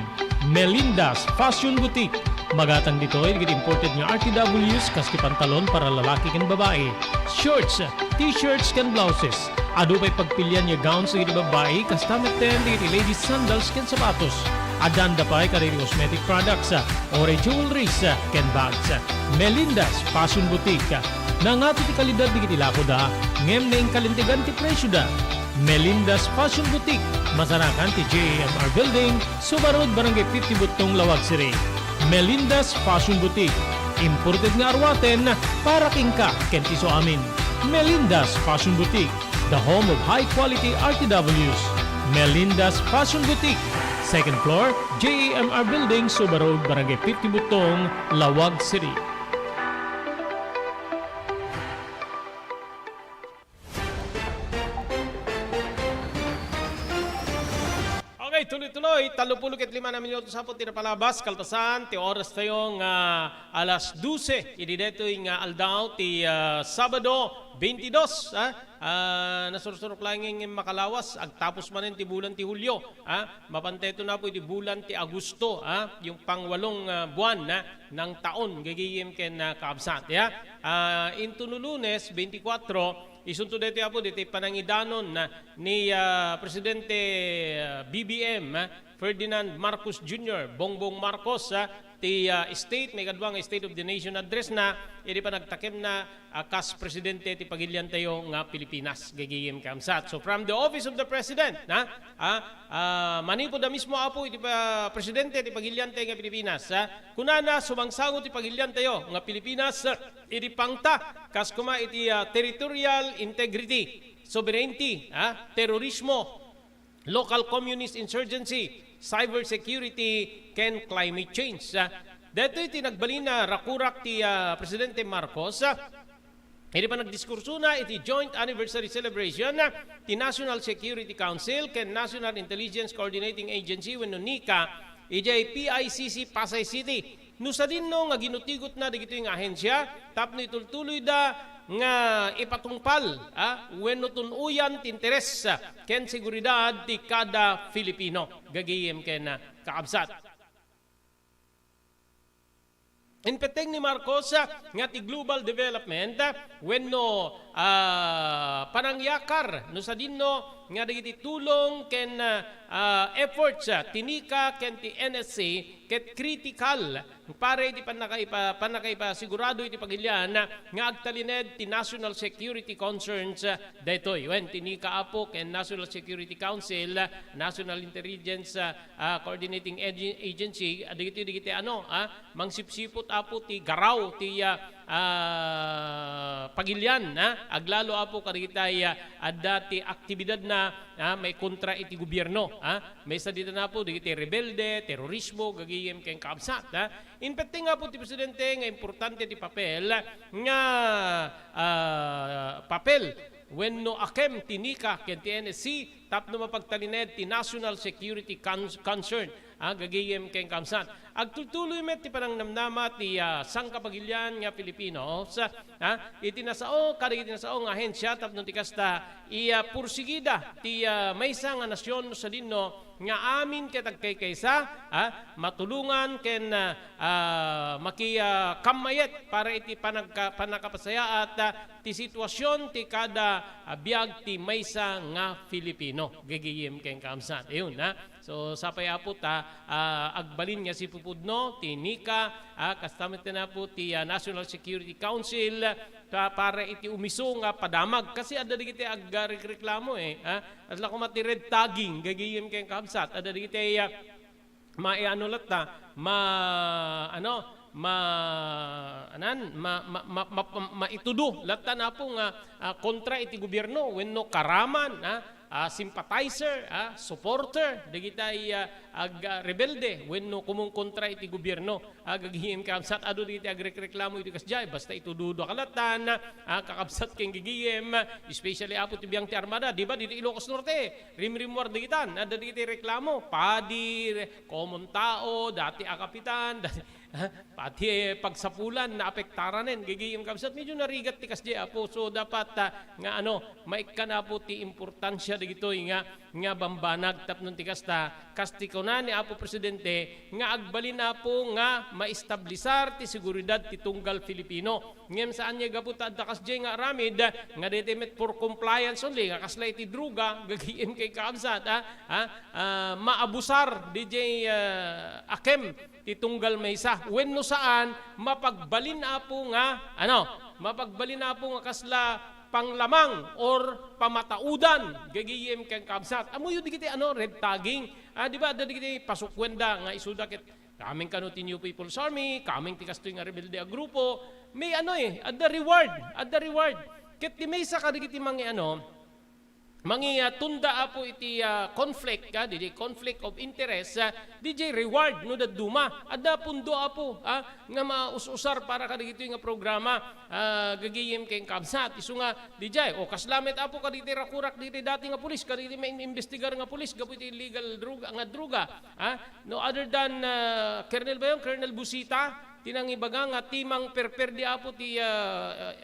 Melinda's Fashion Boutique. Magatang ditoy dagiti imported nga R T Ws kas ti pantalon para lalaki ken babbai, shorts, t-shirts ken blouses. Adu pay pagpilian nga gowns dagiti babbai, kasta metten dagiti ladies sandals ken sapatos. Addaanda pay kadagiti cosmetic products, uray jewelries, ken bags. Melinda's Fashion Boutique. Nangati ti kalidad dagiti lakoda, ngem naingkalintegan ti presioda. Melinda's Fashion Boutique, masarakan ti J A M R Building, Suba Road, Barangay fifty Buttong, Laoag City. Melinda's Fashion Boutique, imported nga aruaten para kenka ken ti suamin. Melinda's Fashion Boutique, the home of high quality R T Ws. Melinda's Fashion Boutique, second floor, J A M R Building, Suba Road, Barangay fifty Buttong, Laoag City. Okay, tuloy-tuloy. Tallopulo ket lima na minuto saput ti napalabas. Kalpasan ti oras tayo nga alas dose. Idi detoy nga aldaw ti, ah, Sabado, twenty-dos, ah. Ah, nasursurok laeng nga makalawas. Agtapos manen ti bulan ti Hulio, ah. Mapan tayo na po iti bulan ti Agosto, ah. Yung pangwalong, ah, buwan, ah, ng taon, gagayem ken, ah, kaabsat, ya. Ah, into no Lunes, twenty-four, Isunto daytoy, Apo, ditoy panangidanon na ni, ah, Presidente, ah, B B M, ah, Ferdinand Marcos Junior, Bongbong Marcos, ah, ti, ah, state, maikadua nga State of the Nation Address na, idi panagtakemna, ah, kas presidente ti pagiliantayo nga Pilipinas, gagayem ken kabsat. So, from the Office of the President, na, ah, ah, manipud a mismo, Apo, iti pa-, presidente ti pagiliantayo nga Pilipinas, ah, kunana, sumangsango ti pagiliantayo nga Pilipinas, ah, idi pangta, kas koma iti, ah, territorial integrity, sovereignty, ah, terorismo, local communist insurgency, cybersecurity, ken climate change. Ah, daytoy ti nagbalin a rakurak ti, ah, Presidente Marcos, ah, idi panagdiskursona iti joint anniversary celebration, ah, ti National Security Council ken National Intelligence Coordinating Agency wenno nika idiay P I C C Pasay City. No sadinno nga ginutigotna dagitoy nga ahensia tapno itultuloyda nga ipatungpal, ah, wenno tun-oyan ti interes, ah, ken seguridad ti kada Filipino. Gagayem ken, ah, kakabsat. Inpetteng ni Marcos, ah, nga ti global development, ah, wenno, ah, panangyakar no sadinno nga dagiti tulong ken, ah, ah, efforts, ah, ti nika ken ti N S C ket critical para iti pannakaipa-, pannakaipasigurado iti pagilian nga agtalined ti national security concerns, ah, daytoy. Wen, ti nika, Apo, ken National Security Council, ah, National Intelligence, ah, ah, Coordinating Agen-, Agency, ah, dagiti, dagiti, ano, ah, mangsipsiput, Apo, ti garaw ti, ah, ah, pagilian, ah, aglalo, Apo, kadagitay, ah, adda ti aktibidadna, ah, maikontra iti gobierno, ah. Maysa dita, Apo, dagiti rebelde, terorismo, gagayem ken kabsat, ah. Inpetteng, Apo, ti Presidente nga importante ti papel nga, ah, papel wenno akem ti nika ken ti N S C tapno mapagtalined ti national security con-, concern, ah, gagayem ken kabsat. Agtultuloy met ti panangnamnama ti, ah, sangkapagilian nga Filipinos, ah, iti nasao, kadagiti nasao nga ahensia tapno ti kasta, iya pursigida ti, ah, maysa nga nasion no sadinno nga amin ket agkaykaysa, ah, matulongan ken, ah, ah, maki-, ah, kammayet para iti panagka-, pannakapasayaat, ah, ti situasion ti kada, ah, biag ti maysa nga Filipino. Gagayem ken kabsat. Ayun, ha? So, sapay, Apo, ta, ah, agbalin nga sipupudno ti nika, ah, kasta met, Apo, ti, ah, National Security Council, ta, para iti umiso nga padamag. Kasi adda dagiti agrekreklamo, eh, ha? Kasla koma ti red tagging, gagayem ken kabsat. Adda dagiti, ah, maiano latta, ma-, ano, ma-, anan, ma-, ma-, ma-, ma-, ma-, maitudo latta, Apo, nga, ah, kontra iti gobierno wenno karaman, ah, ah, sympathizer, ah, supporter dagitay, ah, ag-, ah, rebelde wenno kumong kontra iti gobierno. Ah, gagayem ken kabsat, adu dagiti agrekreklamo iti kasdiay, basta itududo ka latta, ah, kakabsat ken gagayem, especially, Apo, ti biang ti Armada, di ba, ditoy Ilocos Norte, rimrimmuar dagitan, adda dagiti reklamo, padi, common tao, dati a kapitan, dati, ah, pati, eh, pagsapulan, naapektaranen, gagayem kabsat, medyo narigat ti kasdiay, Apo. So, dapat, ah, nga, ano, maikkan, Apo, ti importansia dagitoy nga, nga bambanag tapno ti kasta, kas ti kuna ni Apo Presidente, nga agbalin, Apo, nga maestablisar ti seguridad ti tunggal Filipino. Ngem saan nga gapu ta adda kasdiay nga aramid nga daytoy met for compliance only, nga kasla iti droga, gagayem ken kabsat, ah, ah, ah, maabusar diay, ah, akem ti tunggal maysa. Wenno saan, mapagbalin, Apo, nga, ano, mapagbalin, Apo, nga kasla panglamang or pamataudan, gagayem ken kabsat. Ammoyo dagiti, ano, red tagging. Ah, di ba, adda dagiti pasukuenda nga isuda ket coming kano ti New People's Army, coming ti kastoy nga rebelde a grupo. May ano, eh, adda reward, adda reward. Ket ti maysa kadagiti mangi-, ano, mangi-, ah, tunda, Apo, iti, ah, conflict, ah, diay conflict of interest, ah, diay reward no dadduma. Adda pundo, Apo, ah, nga maus-usar para kadagitoy nga programa, ah, gagayem ken kabsat. Isu nga, diay, o kasla met, Apo, kadagiti rakurak diti dati nga pulis, kadagiti maimbestigar nga pulis gapu iti illegal droga, nga droga, ah, no other than, ah, Colonel ba yun? Colonel Busita, ti nangibaga nga ti mangperperdi, Apo, ti, ah,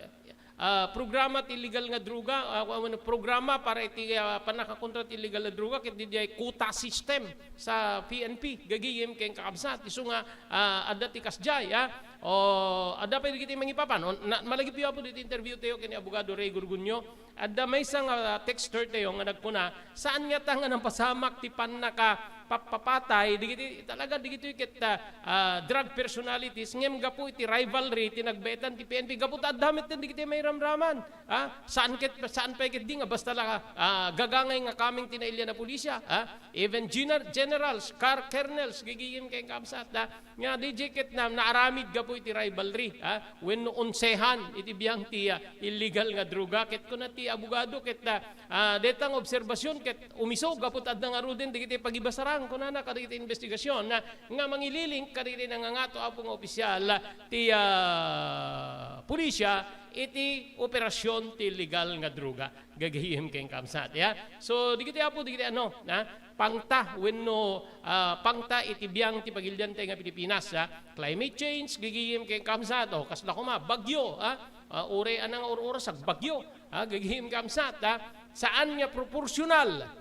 ah, programa ti illegal nga droga, ah, ano, programa para iti, ah, pannakakontra ti illegal nga droga, ket diay quota system sa P N P, gagayem ken kakabsat. Isu nga, ah, adda ti kasdiay, ah. O, adda pay dagiti mangipapan. O, na, malagipyo, Apo, diti interview tayo ken ni Abogado Ray Gorgonio. Adda maysa nga texter tayo nga nagkuna, saan ngata nga napasamak ti pannaka-, pa-, papatay, dagiti, talaga dagitoy ket, ah, ah, drug personalities, ngem gapu iti rivalry, ti nagbaetan ti P N P, gapu ta adda met dagiti mairamraman. Ah, saan ket, saan pay ket di nga basta la, ah, gagangay nga kameng ti nailian a pulisya, ah? Even gener-, generals, car colonels, gigigim ken kamsat, ah? Nga D J ket na, naaramid gapu iti rivalry, ah? Wenno unsehan iti biang ti, ah, illegal nga droga. Ket kuna ti abogado ket, ah, ah, deta nga obserbasion ket umiso gapu ta adda ngaruden dagiti pagibasarang, kunana, kadagiti investigasyon, ah, nga mangililing kadagiti nangangato, Apo, nga opisyal, ah, ti, ah, pulisya iti operasion ti illegal nga droga. Gagayem ken kamsat, ya. So, dagiti, Apo, dagiti ano, na pangta wenno, ah, pangta iti biang ti pagilian tayo nga Pilipinas, ha. Climate change, gagayem ken kamsat, o, kasla koma, bagyo, ha. Ah, uray a nangaur-uras, agbagyo, ha, gagayem kamsat, ha. Saan nga proporsyonal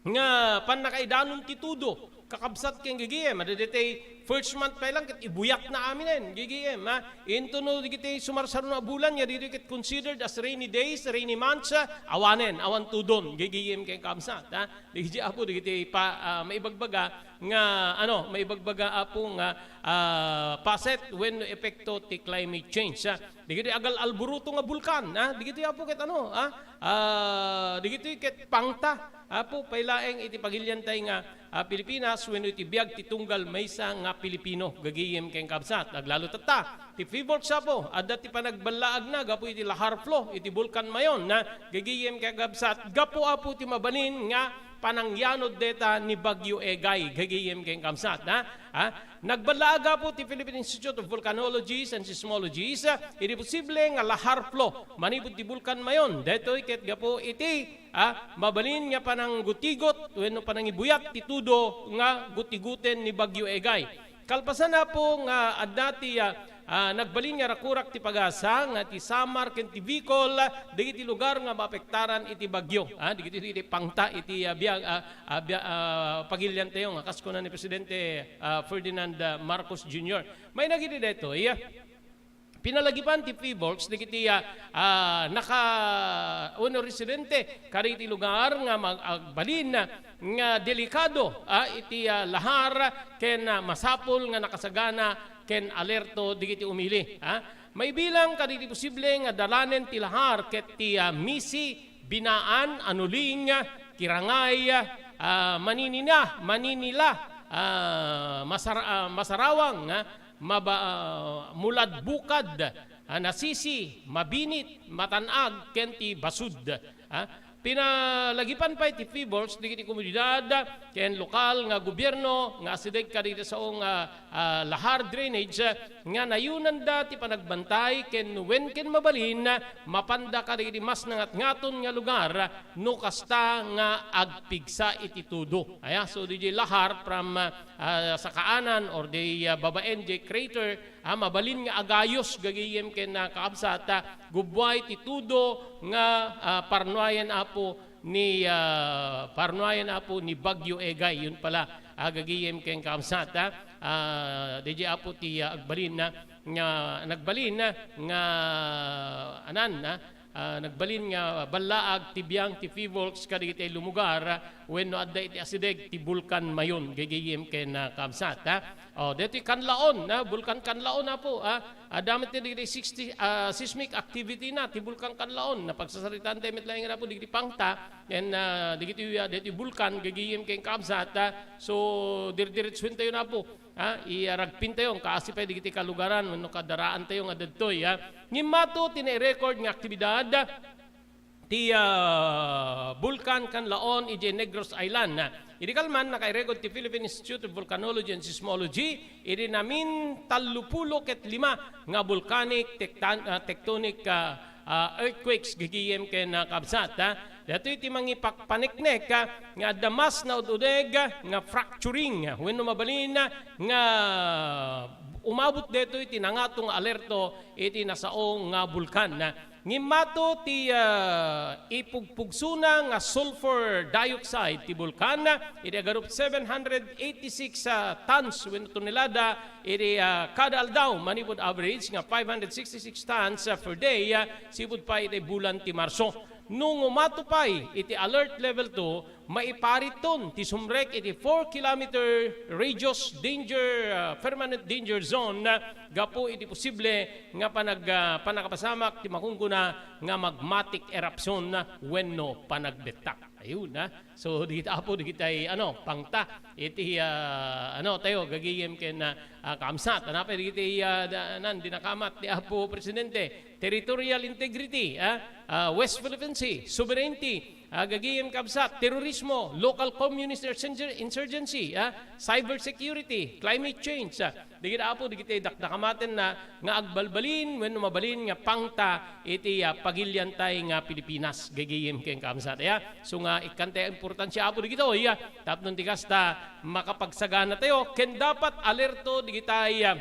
nga pannakaidanon ti tudo, kakabsat ken gagayem, adda daytoy first month pay lang ket ibuyatna aminen, gagayem, ha? Intono dagiti sumarsaro a bulan nga ditoy ket considered as rainy days, rainy months, ha? Awanen, awan tudon, gagayem ken kamsat, ha? Dagiti, Apo, dagiti pa, ah, maibagbaga nga, ano, maibagbaga, Apo, nga, ah, paset wenno epekto ti climate change, ha? Dagiti agal-alburuto nga bulkan, ha? Dagiti, Apo, ket ano, ha? Ah, dagiti ket pangta, Apo, pay laeng iti pagilian tayo nga, ah, Pilipinas wenno iti biag ti tunggal maysa nga Pilipino, gagayem ken kabsat. Aglalo tatta, ti PHIVOLCS, Apo, adda ti panagballaagna gapu iti lahar flow iti Bulkan Mayon, ha? Gagayem ken kabsat. Gapu, Apo, ti mabalin nga panangyanod deta ni Bagyo Egay, gagayem ken kabsat, ha? Ha? Nagballaag, Apo, ti Philippine Institute of Volcanologists and Seismologists, ah, idi posible nga lahar flow manipud ti Bulkan Mayon. Daytoy ket gapu iti, ah, mabalin nga pananggutigot wenno panangibuyat ti tudo nga gutigoten ni Bagyo Egay. Kalpasan, Apo, nga adda ti, ah, ah, nagbalin nga rakurak ti pagasa nga ti Samar ken ti Bicol, ah, dagiti lugar nga maapektaran iti bagyo. Ah, dagiti, dagiti pangta iti, ah, biag, ah, ah, bia-, ah, pagilian tayo nga kas kuna ni Presidente, ah, Ferdinand, ah, Marcos Junior. Mainagidi daytoy, pinalagipan ti PHIVOLCS dagiti, ah, ah, naka-, wenno residente kadagiti lugar nga mag-, agbalin nga delikado, ah, iti, ah, lahar ken, ah, masapul nga nakasagana ken alerto dagiti umili, ah. Maibilang kadagiti posible nga dalanen ti lahar ket ti, ah, Misi, Binaan, Anuling, Kirangay, ah, Maninina, Maninila, ah, Masar-, ah, Masarawang, ah, Maba-, ah, Muladbukad, ah, Nasisi, Mabinit, Matan-ag, ken ti Basud, ah. Pinalagipan pay ti PHIVOLCS dagiti komunidad ken lokal nga gobierno nga asideg kadagiti sao nga, ah, lahar drainage, ah, nga nayonanda ti panagbantay ken wen ken mabalin, mapanda kadagiti mas nangatngaton nga lugar no kasta nga agpigsa iti tudo. Aya, so, diay lahar from, ah, sakaanan or diay, ah, babaen diay crater, ah, mabalin nga agayos gagayem ken, ah, kaabsat, ah, gubbuay ti tudo nga, ah, parnuayen, Apo, ni, ah, parnuayen, Apo, ni Bagyo Egay. Yun pala, ah, gagayem ken kaabsat, ah, ah, diay, Apo, ti, ah, agbalin na nga, nagbalin na nga, anan, ah, ah, nagbalin nga ballaag ti biang ti PHIVOLCS kadagiti lumugar, ah, wenno adda iti asideg ti Bulkan Mayon, gagayem ken, ah, kaabsat, ah. Oh, daytoy Kanlaon, ah, Bulkan Kanlaon, Apo, ah. Adda met dagiti sixty, ah, seismic activity na ti Bulkan Kanlaon. Napagsasaritaan tayo met laeng, Apo, dagiti pangta, ken, ah, dagiti, ah, dagiti bulkan, gagayem ken kaabsat, ah. So, dirdiretsuentayo na, Apo. Ah, iyaragpintayo, kaasi pay dagiti kalugaran, wenno kadaraan tayo nga dadtoy, ah. Ngimmato ti nairecord nga aktibidad, ti, ah, Bulkan Kanlaon idiay Negros Island. Idi kalman, nakairecord ti Philippine Institute of Volcanology and Seismology idi namin tallopulo ket lima nga volcanic tektan-, ah, tectonic, ah, ah, earthquakes gagayem ken, ah, kabsat, ah. Daytoy ti mangipakpaneknek, ah, nga adda mas naud-udeg, ah, nga fracturing, ah, wenno mabalin, ah, nga umabot daytoy ti nangato nga alerto iti nasao nga bulkan. Ngimmato ti, ah, ipugpugsona nga sulfur dioxide ti bulkan, iti agarup seven hundred eighty-six, ah, tons wenno tonelada iti, ah, kada aldaw, manipud average nga five hundred sixty-six tons, ah, per day, ah, sipud pay iti bulan ti Marso. No umato pay iti alert level two, maipariton ti sumrek iti four kilometer radius danger, ah, permanent danger zone, ah, gapu iti posible nga panag-, ah, pannakapasamak ti makunggona nga magmatic eruption, ah, wenno panagbettak. Ayun, ah. So, dagiti Apo, dagiti, ano, pangta iti, ah, ano, tayo, gagayem ken, ah, ah, kaamsat. Ano pay dagiti, ah, da-, nan, dinakamat ti Apo Presidente? Territorial integrity, ah, ah, West Philippine Sea, sovereignty, ah, gagayem kaamsat, terorismo, local communist insurgen-, insurgency, ah, cyber security, climate change, ah, dagiti Apo, dagiti dakdakamatenna nga agbalbalin wenno mabalin nga pangta iti, ah, pagiliantay nga Pilipinas, gagayem ken kaamsat, ya. So nga, ikkantay importansia, Apo, dagitoy, ya. Tapno ti kasta, makapagsaganatayo, ken dapat alerto dagitay, ah,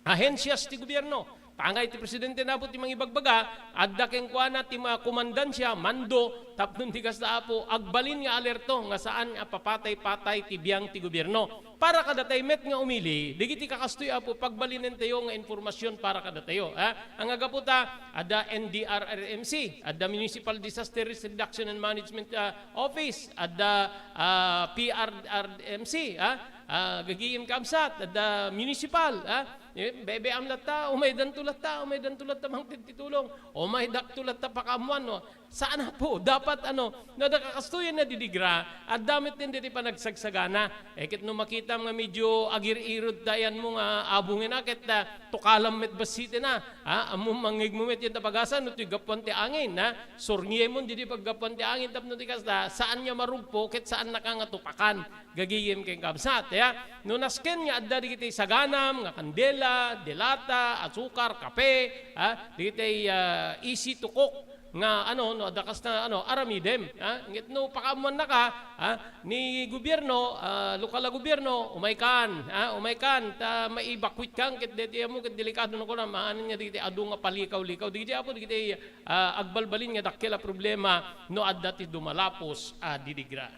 ahensias ti gobierno. Tangay ti presidente, Apo, ti mangibagbaga, adda kenkuana ti ma-, komandansia, mando, tapno ti kasta, Apo, agbalin nga alerto nga saan a papatay-patay ti biang ti gobierno. Para kadatay met nga umili, dagiti kakastoy, Apo, pagbalinentayo nga impormasion para kadatayo, ha? Ang agapu ta, adda N D R R M C, adda Municipal Disaster Risk Reduction and Management, ah, Office, adda, ah, P R R M C, ha? Ah, gagayem kaamsat, adda municipal, ha? Eh, bebe-am latta, umaydanto latta, umaydanto latta mangted ti tulong, umaydakto latta pakaammuan, no? Saan, Apo, dapat, ano, no, adda kakastoyen a didigra, adda met daydi ti panagsagsagana. Eh, ket no makitam nga medyo agir-irod ti ayanmo nga abungena, ket, ah, tukalam met bassitena, ha? Ammom, mangngegmo met diay ta pagasan, no, ti gapuan ti angin, ha? Surngiem daydi paggapuan ti angin, tapno ti kasta, saan nga marugpo, ket saannaka nga tupakan, gagayem ken kaamsat, ya. No nasken nga adda dagiti saganam nga kandela, delata, asukar, kape, ha? Dagiti, ah, easy to cook nga, ano, no, adda kasta, ano, aramidem, ha? Ngem no pakaammuannaka, ha, ni gobierno, ah, lokal a gobierno, umaykan, ha, umaykan, ta maibakwitkan ket daydi ammo ket delikado no kunam, maanen nga dagiti adu nga palikaw-likaw. Dagiti, Apo, dagiti, ah, agbalbalin nga dakkel a problema no adda ti dumalapos a didigra.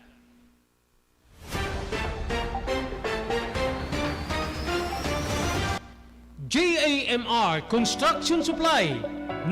J A M R Construction Supply.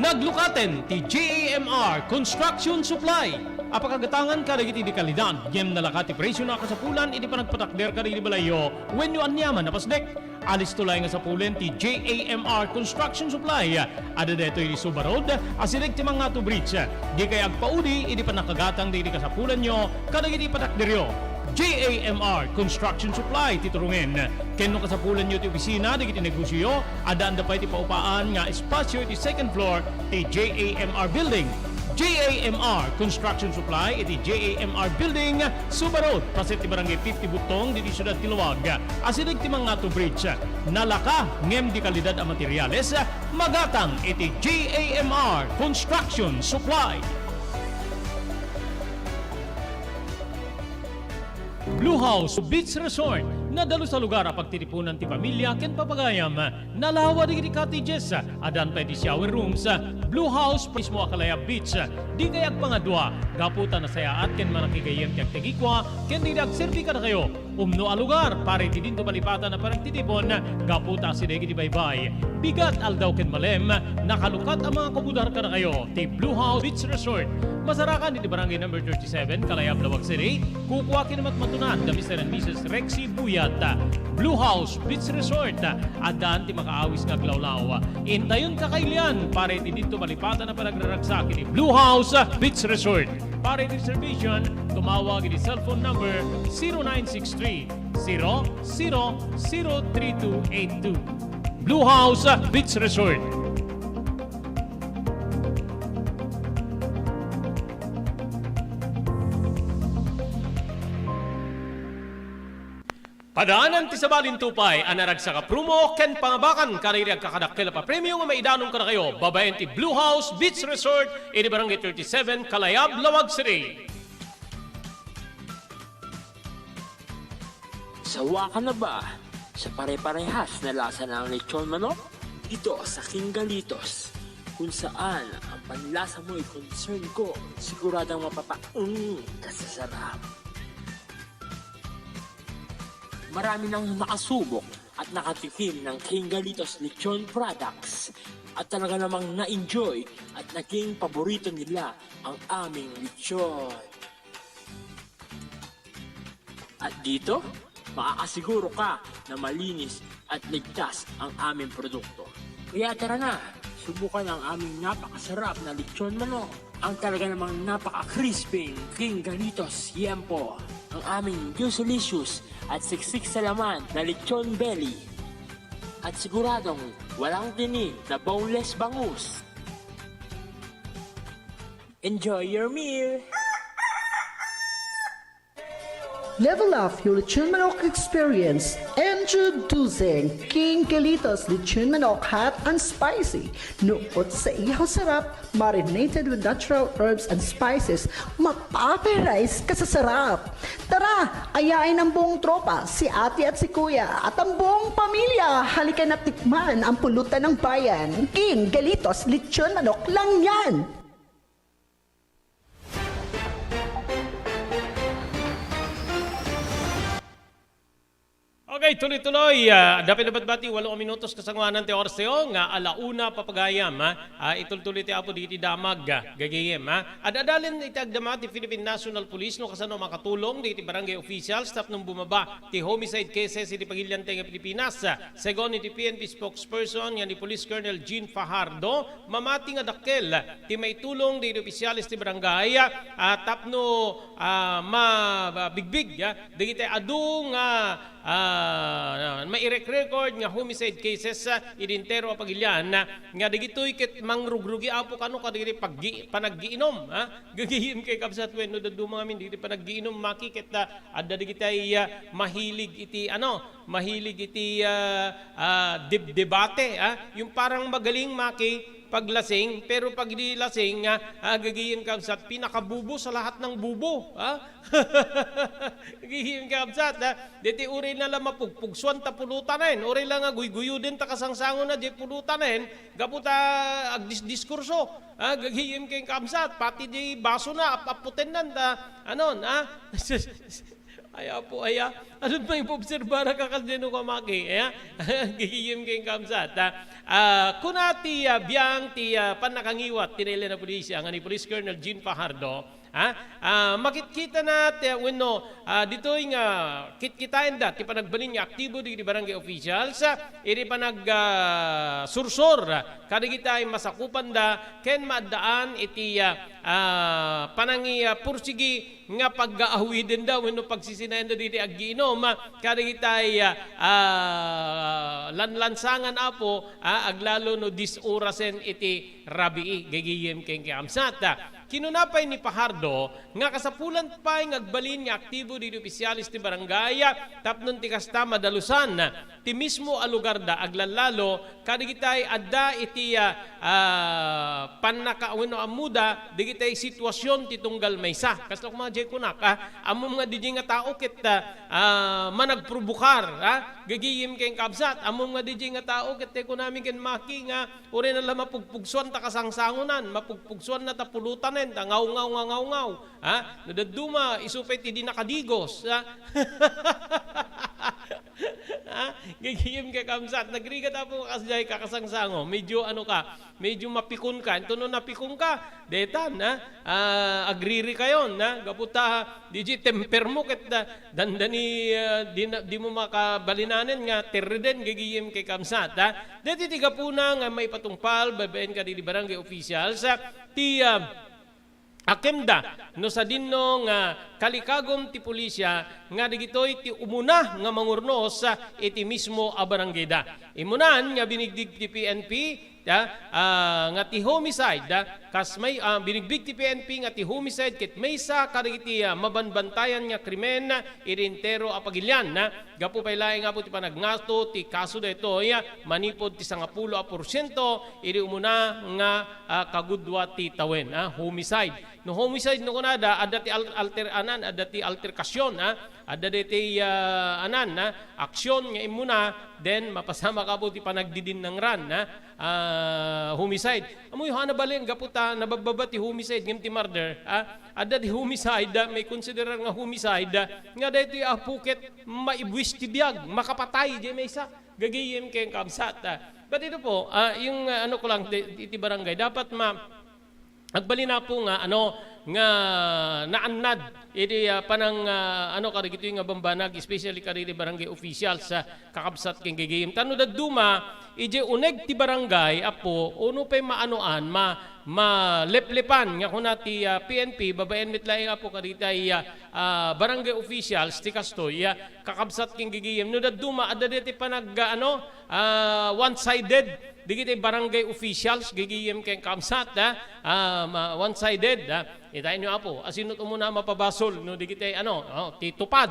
Naglukaten ti J A M R Construction Supply a pakagatangan kadagiti dekalidad ngem nalaka ti presiona a kasapulan iti panagpatakder kadagiti balayyo wenno aniaman a pasdek. Alisto laeng a sapulen ti J A M R Construction Supply. Adda daytoy iti Suba Road, asideg ti Mangato Bridge. Dikay agpaudi idi pannakagatang dagiti kasapulanyo kadagiti patakderyo. J A M R Construction Supply ti turongen. Ken no kasapulanyo ti opisina dagiti negosioyo, addaanda pay ti paupaan nga espasio iti second floor ti J A M R Building. J A M R Construction Supply iti J A M R Building, Suba Road, paset ti Barangay fifty Butong, ditoy siudad ti Laoag. Asideg ti Mangato Bridge. Nalaka ngem dekalidad a materiales, magatang iti J A M R Construction Supply. Blue House Beach Resort, nadalus a lugar a pagtitipunan ti pamilia ken papagayam. Nalawa dagiti cottages, addan pay ti shower rooms. Blue House mismo a Kalayab Beach. Dikay agpangadua, gapu ta nasayaat ken manakigayyem ti agtagikua ken dagiti agserbi kadakayo. Umno a lugar para iti dinto malipatan a panagtitipon, gapu ta asideg iti baybay, bigat, aldaw ken malem, nakalukat a mangakubudar kadakayo ti Blue House Beach Resort. Masarakan iti Barangay Number thirty-seven, Kalayab, Laoag City. Kukua ken matmatunan da Mister and Missus Rexy Buyat. Blue House Beach Resort, addaan ti makaawis nga aglawlaw. Intayon kakailian para iti dinto malipatan a panagraragsak iti Blue House Beach Resort. Para iti reservation, tumawag iti cellphone number zero nine six three, zero zero zero three two eight two. Blue House Beach Resort. Padaanan ti sabali ti upay a naragsak a promo ken pangabakan kadagiti agkakadakkel a papremio nga maidanon kadakayo babaen ti Blue House Beach Resort iti Barangay thirty-seven, Kalayab, Laoag City. Sawa ka na ba? Sa pare-parehas na lasa ng lechon manok, dito sa King Galitos, kung saan ang panlasa mo'y concern ko, siguradong mapapaeng ka sa sarap. Marami nang nakasubok at nakatikim ng King Galitos Lechon Products at talaga namang na-enjoy at naging paborito nila ang aming lechon. At dito, makakasiguro ka na malinis at ligtas ang aming produkto. Kaya tara na, subukan ang aming napakasarap na lechon manok, ang talaga namang napaka-crispy King Galitos Yempo, ang aming juicy-licious at siksik sa laman na lechon belly, at siguradong walang tinik na boneless bangus. Enjoy your meal! Level up your lechon manok experience. Introducing King Galitos Lechon Manok Hot and Spicy. Nuot sa ihaw sarap, marinated with natural herbs and spices, mapaparise ka sa sarap. Tara, ayain ang buong tropa, si ate at si kuya, at ang buong pamilya. Halika na tikman ang pulutan ng bayan. King Galitos Lechon Manok lang yan. Okay, tuloy-tuloy. Ah, dapit dapat bati, walo a minutos kasanguanan ti oras tayo, nga ala una papagayam, ha? Ah, itultuloy ti Apo diti damag, ah, gagayem, ha? Ad-adalen iti agdama ti Philippine National Police no kasano makatulong diti barangay officials tapno bumaba ti homicide cases iti pagilian tayo nga Pilipinas. Segun iti P N P spokesperson nga ni Police Colonel Jean Fajardo, mamati nga dakkel ti maitulong dagiti opisyales ti barangay, ah, tapno, ah, mabigbig, ah, dagiti adu nga, ah, mairek-record nga homicide cases, ah, iti entero a pagilian, ah, nga dagitoy ket mangrugrugi, Apo, kano kadagiti paggi-, panaggiinom, ah, gagayem ken kabsat wenno dadduma ngamin dagiti panaggiinom, maki, ket, ah, adda dagiti, ah, mahilig iti, ano, mahilig iti, ah, ah, deb-, debate, ah. Yung parang magaling makipaglasing, pero pag di lasing, ah, ah, gagayem kabsat, pinakabubo sa lahat ng bubo, ah. Gagayem kabsat, ah. Deti uray na lang mapugpugsuan ta pulutanen, uray lang nga guyguyuden ta kasangsangon na di pulutanen, gapu ta agdisdiskurso, ah, gagayem ken kabsat, pati di baso na, ap-aputennan ta, anon, ah. Ay, Apo, aya. Ano may obserbar ka kasi no kamaki? Aya? Gigigim kayong kamsat, ha? Ah, kuna ti, ah, biang ti, ah, pannakangiwat ti nailian a pulis, nga ni Police Colonel Jean Fajardo, ha? Ah, makitkita na ti, wenno, ah, ditoy nga kitkitaen da ti panagbalin nga aktibo dagiti barangay officials, ah, iti panag, ah, sursor, ah, kadagiti masakupan da ken maaddaan iti, ah, ah, panangi, ah, pursigi nga paggaawidenda wenno pagsisinayanda diti aggiinom, ah, kadagitay, ah, ah, lanlansangan, Apo, ah, aglalo no dis orasen iti rabii, gagayem ken kaamsat. Kinuna pay ni Fajardo nga kasapulan pay nga agbalin nga aktibo dagiti opisyales ti barangay, ah, tapno ti kasta madalusan ti mismo a lugar da aglallalo kadagitay adda iti, ah, ah, pannaka-, wenno ammoda dagitay situasion ti tunggal maysa. Kasla koma jay kunak, ah, ammom nga dijay nga tao ket, ah, ah, managprobokar, ah, gagayem ken kabsat. Ammom nga dijay nga tao ket ti kunami ken maki nga uray na la mapugpugsuan ta kasangsangonan, mapugpugsuan na ta pulutanen, ta ngawngawngawngawngawng. Ha? No dadduma, isu pay ti di nakadigos, ha? Ha? Gagayem ken kaamsat, nagrigat, Apo, kasdiay kakasangsango. Medyo ano ka, medyo mapikon ka. Ito no napikon ka, detan, ha? Ah, agriri kayon, ha? Gapu ta, dijay temper mo, ket, ah, dandani, ah, di na, di mo makabalinanen nga terreden, gagayem ken kaamsat, ha? Deti ti gapuna nga maipatungpal, babaen kadagiti barangay officials, ha? Ti, ah, Akemda no sadinno nga kalikagum ti pulisya nga dagitoy ti umuna nga mangurnos iti mismo a barangayda. Immunan nga binigdig ti P N P, ah, ah, nga ti homicide, ah, kas may, ah, binigbig ti P N P nga ti homicide ket maysa kadagiti, ah, mabanbantayan nga krimen iti entero a pagilian, ah, Gapu pay laeng, Apo, ti panagngato ti kaso daytoy, manipud ti sangapulo a porsiento idi umuna nga, ah, kagudua ti tawen, ah, homicide. No homicide no kunada, adda ti al-, alter-, anan, adda ti alterkasion, ah, Adda daytoy, ah, anan, ah, aksyon nga immuna, then mapasamak apo ti panagdidinnangran, ah, ah, homicide. Ammoyo, haan a bali, gapu ta nababbaba ti homicide ngem ti murder, ah, adda ti homicide, ah, maikonsiderar nga homicide, ah, nga daytoy apo ket maibuis ti biag, makapatay diay maysa. Gagayem ken kaabsat, ah. But ito po, ah, yung, ah, ano ko lang, ti, ti, ti barangay, dapat ma-, agbalin apo nga, ano, nga naannad iti, ah, panang, ah, ano, kadagitoy nga bambanag, especially kadagiti barangay officials, ah, kakabsat ken gagayem. Ta no dadduma, idiay uneg ti barangay, apo, o no pay maanoan, ma-, maleplepan nga kuna ti, ah, P N P, babaen met laeng, apo, kadagitay, ah, ah, barangay officials ti kastoy, ah, kakabsat ken gagayem. No dadduma, adda daytoy panag-, ah, ano, ah, one-sided dagiti barangay officials, gagayem ken kaabsat, ah, ah, ma-, one-sided, ah. Kitaenyo, apo, asino ti umuna a mapabasol no dagiti, ano, oh, ti TUPAD,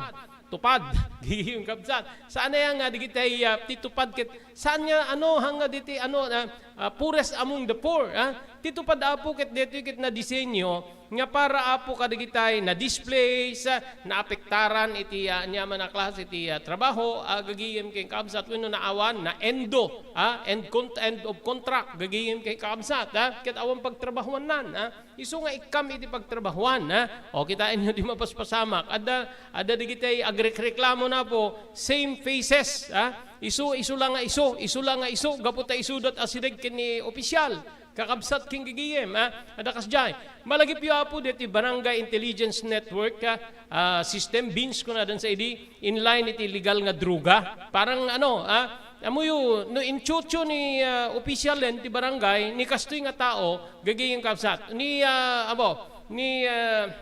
TUPAD, gagayem, kaabsat. Saan aya nga dagiti, ah, ti TUPAD ket, saan nga, ano, haan nga daytoy, ano, ah, ah, poorest among the poor, ah? Ti TUPAD, apo, ket daytoy ket nadisenyo nga para, apo, kadagitay na-displace, ah, naapektaran iti, ah, aniaman a klase ti, ah, trabaho, ah, gagayem ken kaabsat wenno naawan, na-endo, ah, end con-, end of contract, gagayem ken kaabsat, ah, ket awan pagtrabahuannan, ah. Isu nga ikkam iti pagtrabahuan, ah. O, kitaenyo ti mapaspasamak. Adda, adda dagitay agrekreklamo na, apo, same faces, ah. Isu, isu la nga isu, isu la nga isu, gapu ta isuda ti asideg ken ni opisyal. Kakabsat ken gagayem, ah, adda kasdiay. Malagipyo, apo, daytoy Barangay Intelligence Network, ah, ah, system, BINS kunadan sa idi, in line iti illegal nga droga. Parang, ano, ah, amoyo, no intsutsu ni, ah, opisyalen ti barangay, ni kastoy nga tao, gagayem, kaabsat. Ni, ah, abo, ni, ah,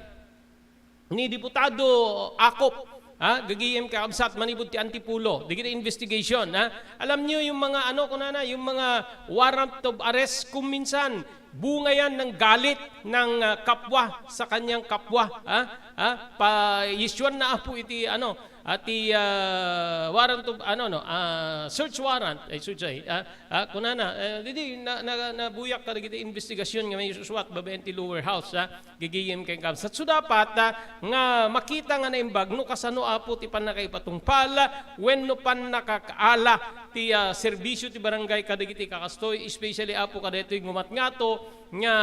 ni Diputado Acop, ha, gagayem, kaabsat, manipud ti Antipolo, dagiti investigation, ha. Alam niyo yung mga, ano, kunana, yung mga warrant of arrest, kung minsan, bunga yan ng galit ng, ah, kapwa sa kanyang kapwa, ha? Ha? Pa-issuean na, apo, iti, ano, ah, ti, ah, warrant of, ano, no, ah, search warrant, I should say, ah, ah, kunana, eh, didi, na, na, nabuyak kadagiti investigasyon nga maisusuat babaen ti lower house, ha? Gagayem ken kaabsat. So, dapat, ah, nga makita nga naimbag no kasano, apo, ti pannakaipatungpal wenno pannakakaala ti, ah, serbisyo ti barangay kadagiti kakastoy, especially, apo, kadaytoy ngumatngato nga,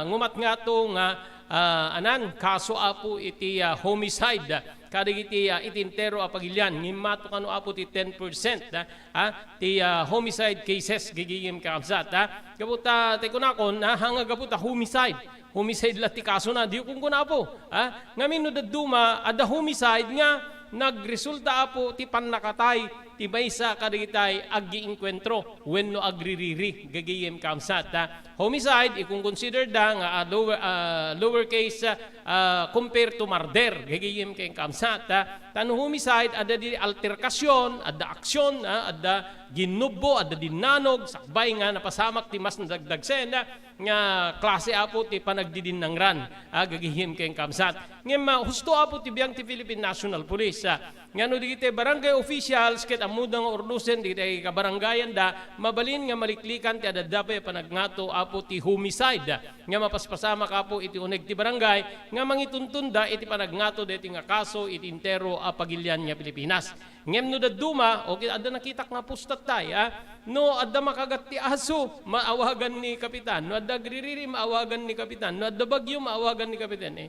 ngumatngato nga, ah, anan, kaso, apo, iti, ah, homicide kadagiti, ah, iti entero a pagilian. Ngimmato kano, apo, ti ten percent, ah, ah, ti, ah, homicide cases, gagayem, kaabsat, ah. Gapu ta, ti kunakon, ah, haan nga gapu ta homicide. Homicide la ti kasona, diyo kunkuna, apo, ah. Ngamin no dadduma, adda homicide nga nagresulta, apo, ti pannakatay ti maysa kadagitay agiinkuentro wenno agririri, gagayem, kaabsat, ah. Homicide, ikonconsider da nga, ah, lower, ah, lower case, ah, ah, compared to murder, gagayem ken kaabsat, ah. Ta no homicide, adda di alterkasyon, adda aksyon, ah, adda ginnubbo, adda dinnanog, sakbay nga napasamak ti mas nadagdagsen, ah, nga klase, apo, ti panagdidinnangran, ah, gagayem ken kaabsat. Ngem, ah, husto, apo, ti biag ti Philippine National Police, ah, nga no dagiti barangay officials ket ammoda nga urnosen dagiti kabarangayanda, mabalin nga maliklikan ti adda pay a panagngato, apo, ti homicide, nga mapaspasamak, apo, iti uneg ti barangay nga mangituntunda iti panagngato daytoy nga kaso iti entero a pagilian nga Pilipinas. Ngem no dadduma, o, ki-, adda nakitak nga post tattay, ah, no adda makagat ti aso, maawagan ni kapitan. No adda agririri, maawagan ni kapitan. No adda bagyo, maawagan ni kapitan. Eh,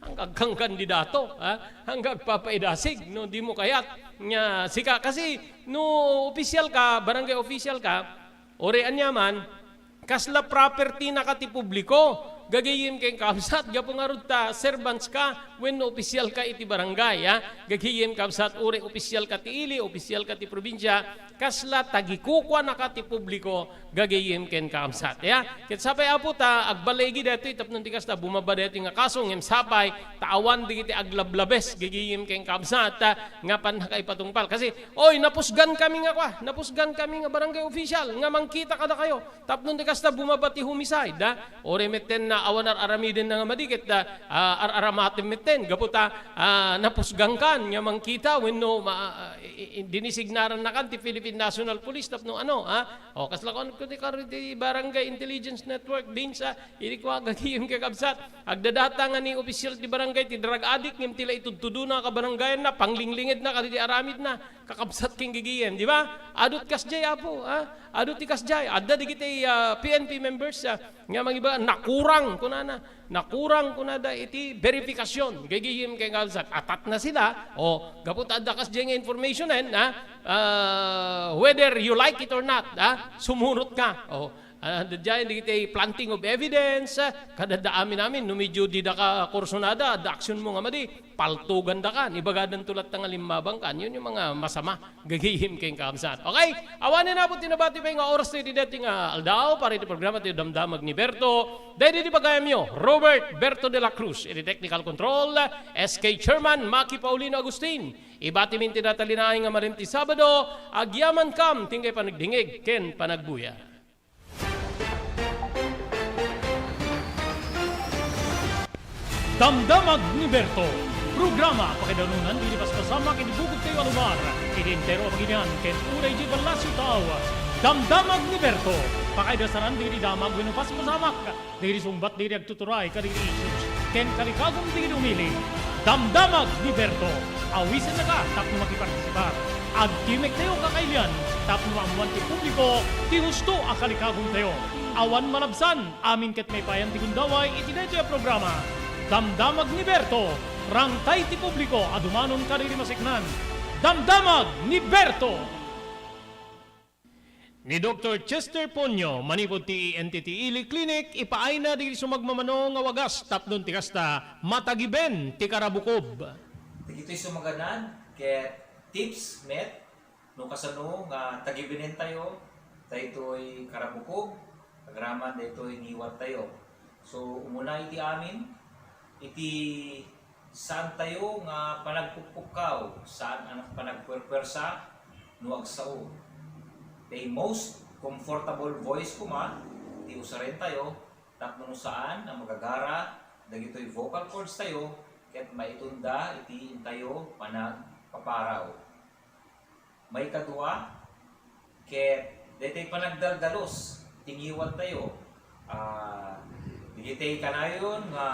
hanggang kang kandidato, ha? Hanggang papaidasig, no? Di mo kayat nga sika. Kasi, no, official ka, barangay official ka, ore aniaman, kasla property na ka ti publiko, gagayem ken kaabsat, gapu ngarud ta servants ka, wenno official ka iti barangay, ha? Gagayem kaabsat, ore official ka ti ili, official ka ti probinsya, kasla tagikukuanaka ti publiko, gagayem ken kaabsat. Ya, ket sapay, Apo, ta agbaligi daytoy tapno ti kasta bumaba daytoy nga kaso, ngem sapay ta awan dagiti aglablabes, gagayem ken kaabsat, ah, nga pannakaipatungpal. Kasi, oy, napusgan kami nga kua, napusgan kami nga barangay official nga mangkita kadakayo. Tapno ti kasta bumaba ti homicide, ha? Ore metten na awan ar-aramiden na nga madi ket, ah, ar-aramatem metten. Gapu ta, ah, napusgan kan nga mangkita wenno ma-, ah, i-, i-, dinisignaran na kan ti Philippine National Police tapno ano, ha? O, kasla kuan ko ti kar-, ti Barangay Intelligence Network, Vince, ha? Idi kua, gagayem kakabsat. Agdadata nga ni opisyal ti barangay ti drug addict, ngem ti la itudtudona ka barangayanna, panglinglingedna kadagiti aramidna. Kakabsat ken gagayem, di ba? Adu ti kasdiay, Apo, ha? Adu ti kasdiay. Adda dagiti, ah, P N P members, ah, nga mangibaga, nakurang, kunana. Nakurang kunada iti verifikasyon. Gagayem ken kakabsat. Atatna sila. O, gapu ta adda kasdiay nga information, eh, na, ah, whether you like it or not, ah, sumurotka. O, ah, adda diay dagiti planting of evidence, ah, kada adda amin-amin, no medyo dida ka kursunada, adda aksyon mo nga madi, paltogandaka, ibagadanto latta nga limmabangka. Yun yung mga masama. Gagayem ken kakabsat. Okay? Awanen, Apo, ti nabati pay nga oras tayo ti daytoy nga aldaw para iti programa ti Damdamag ni Berto. Daydi ti pagayamyo, Robert Berto de la Cruz, iti technical control, S K Chairman Maki Paulino Agustin. Ibatimin ti natalinaay nga malem ti Sabado, agyamankam ti inkay panagdingeg ken panagbuya. Damdamag ni Berto, programa pakaidanunan dagiti paspasamak iti bukod tayo a lugar, iti entero a pagilian ken uray idiay palasyo tao. Damdamag ni Berto, pakaidasaran dagiti damag wenno paspasamak dagiti sungbat dagiti agtuturay kadagiti issues ken kalikagum dagiti umili. Damdamag ni Berto, awisennaka tapno makipartisipar. Agtimek tayo kakailian tapno maammuan ti publiko ti husto a kalikagum tayo. Awan malabsan, amin ket maipayan ti gundaway iti daytoy a programa. Damdamag ni Berto, rangtay ti publiko a dumanon kadagiti maseknan. Damdamag ni Berto! Ni Doktor Chester Ponyo, manipud ti E N T T Ili Clinic, ipaayna dagiti sumagmamano nga wagas tapno ti kasta, matagiben ti karabukob. Dagitoy sumaganad ket tips met no kasano nga tagibenen tayo daytoy karabukob agraman daytoy ngiwat tayo. So, umuna iti amin, iti saan tayo nga panagpukpukkaw, saan a panagpuerpuersa no agsao. Tay most comfortable voice koma ti usaren tayo tapno no saan a magagara dagitoy vocal cords tayo ket maitunda iti intayo panagpaparaw. Maikadua, ket daytoy panagdaldalus ti ngiwat tayo. Ah, dagitoy kanayon nga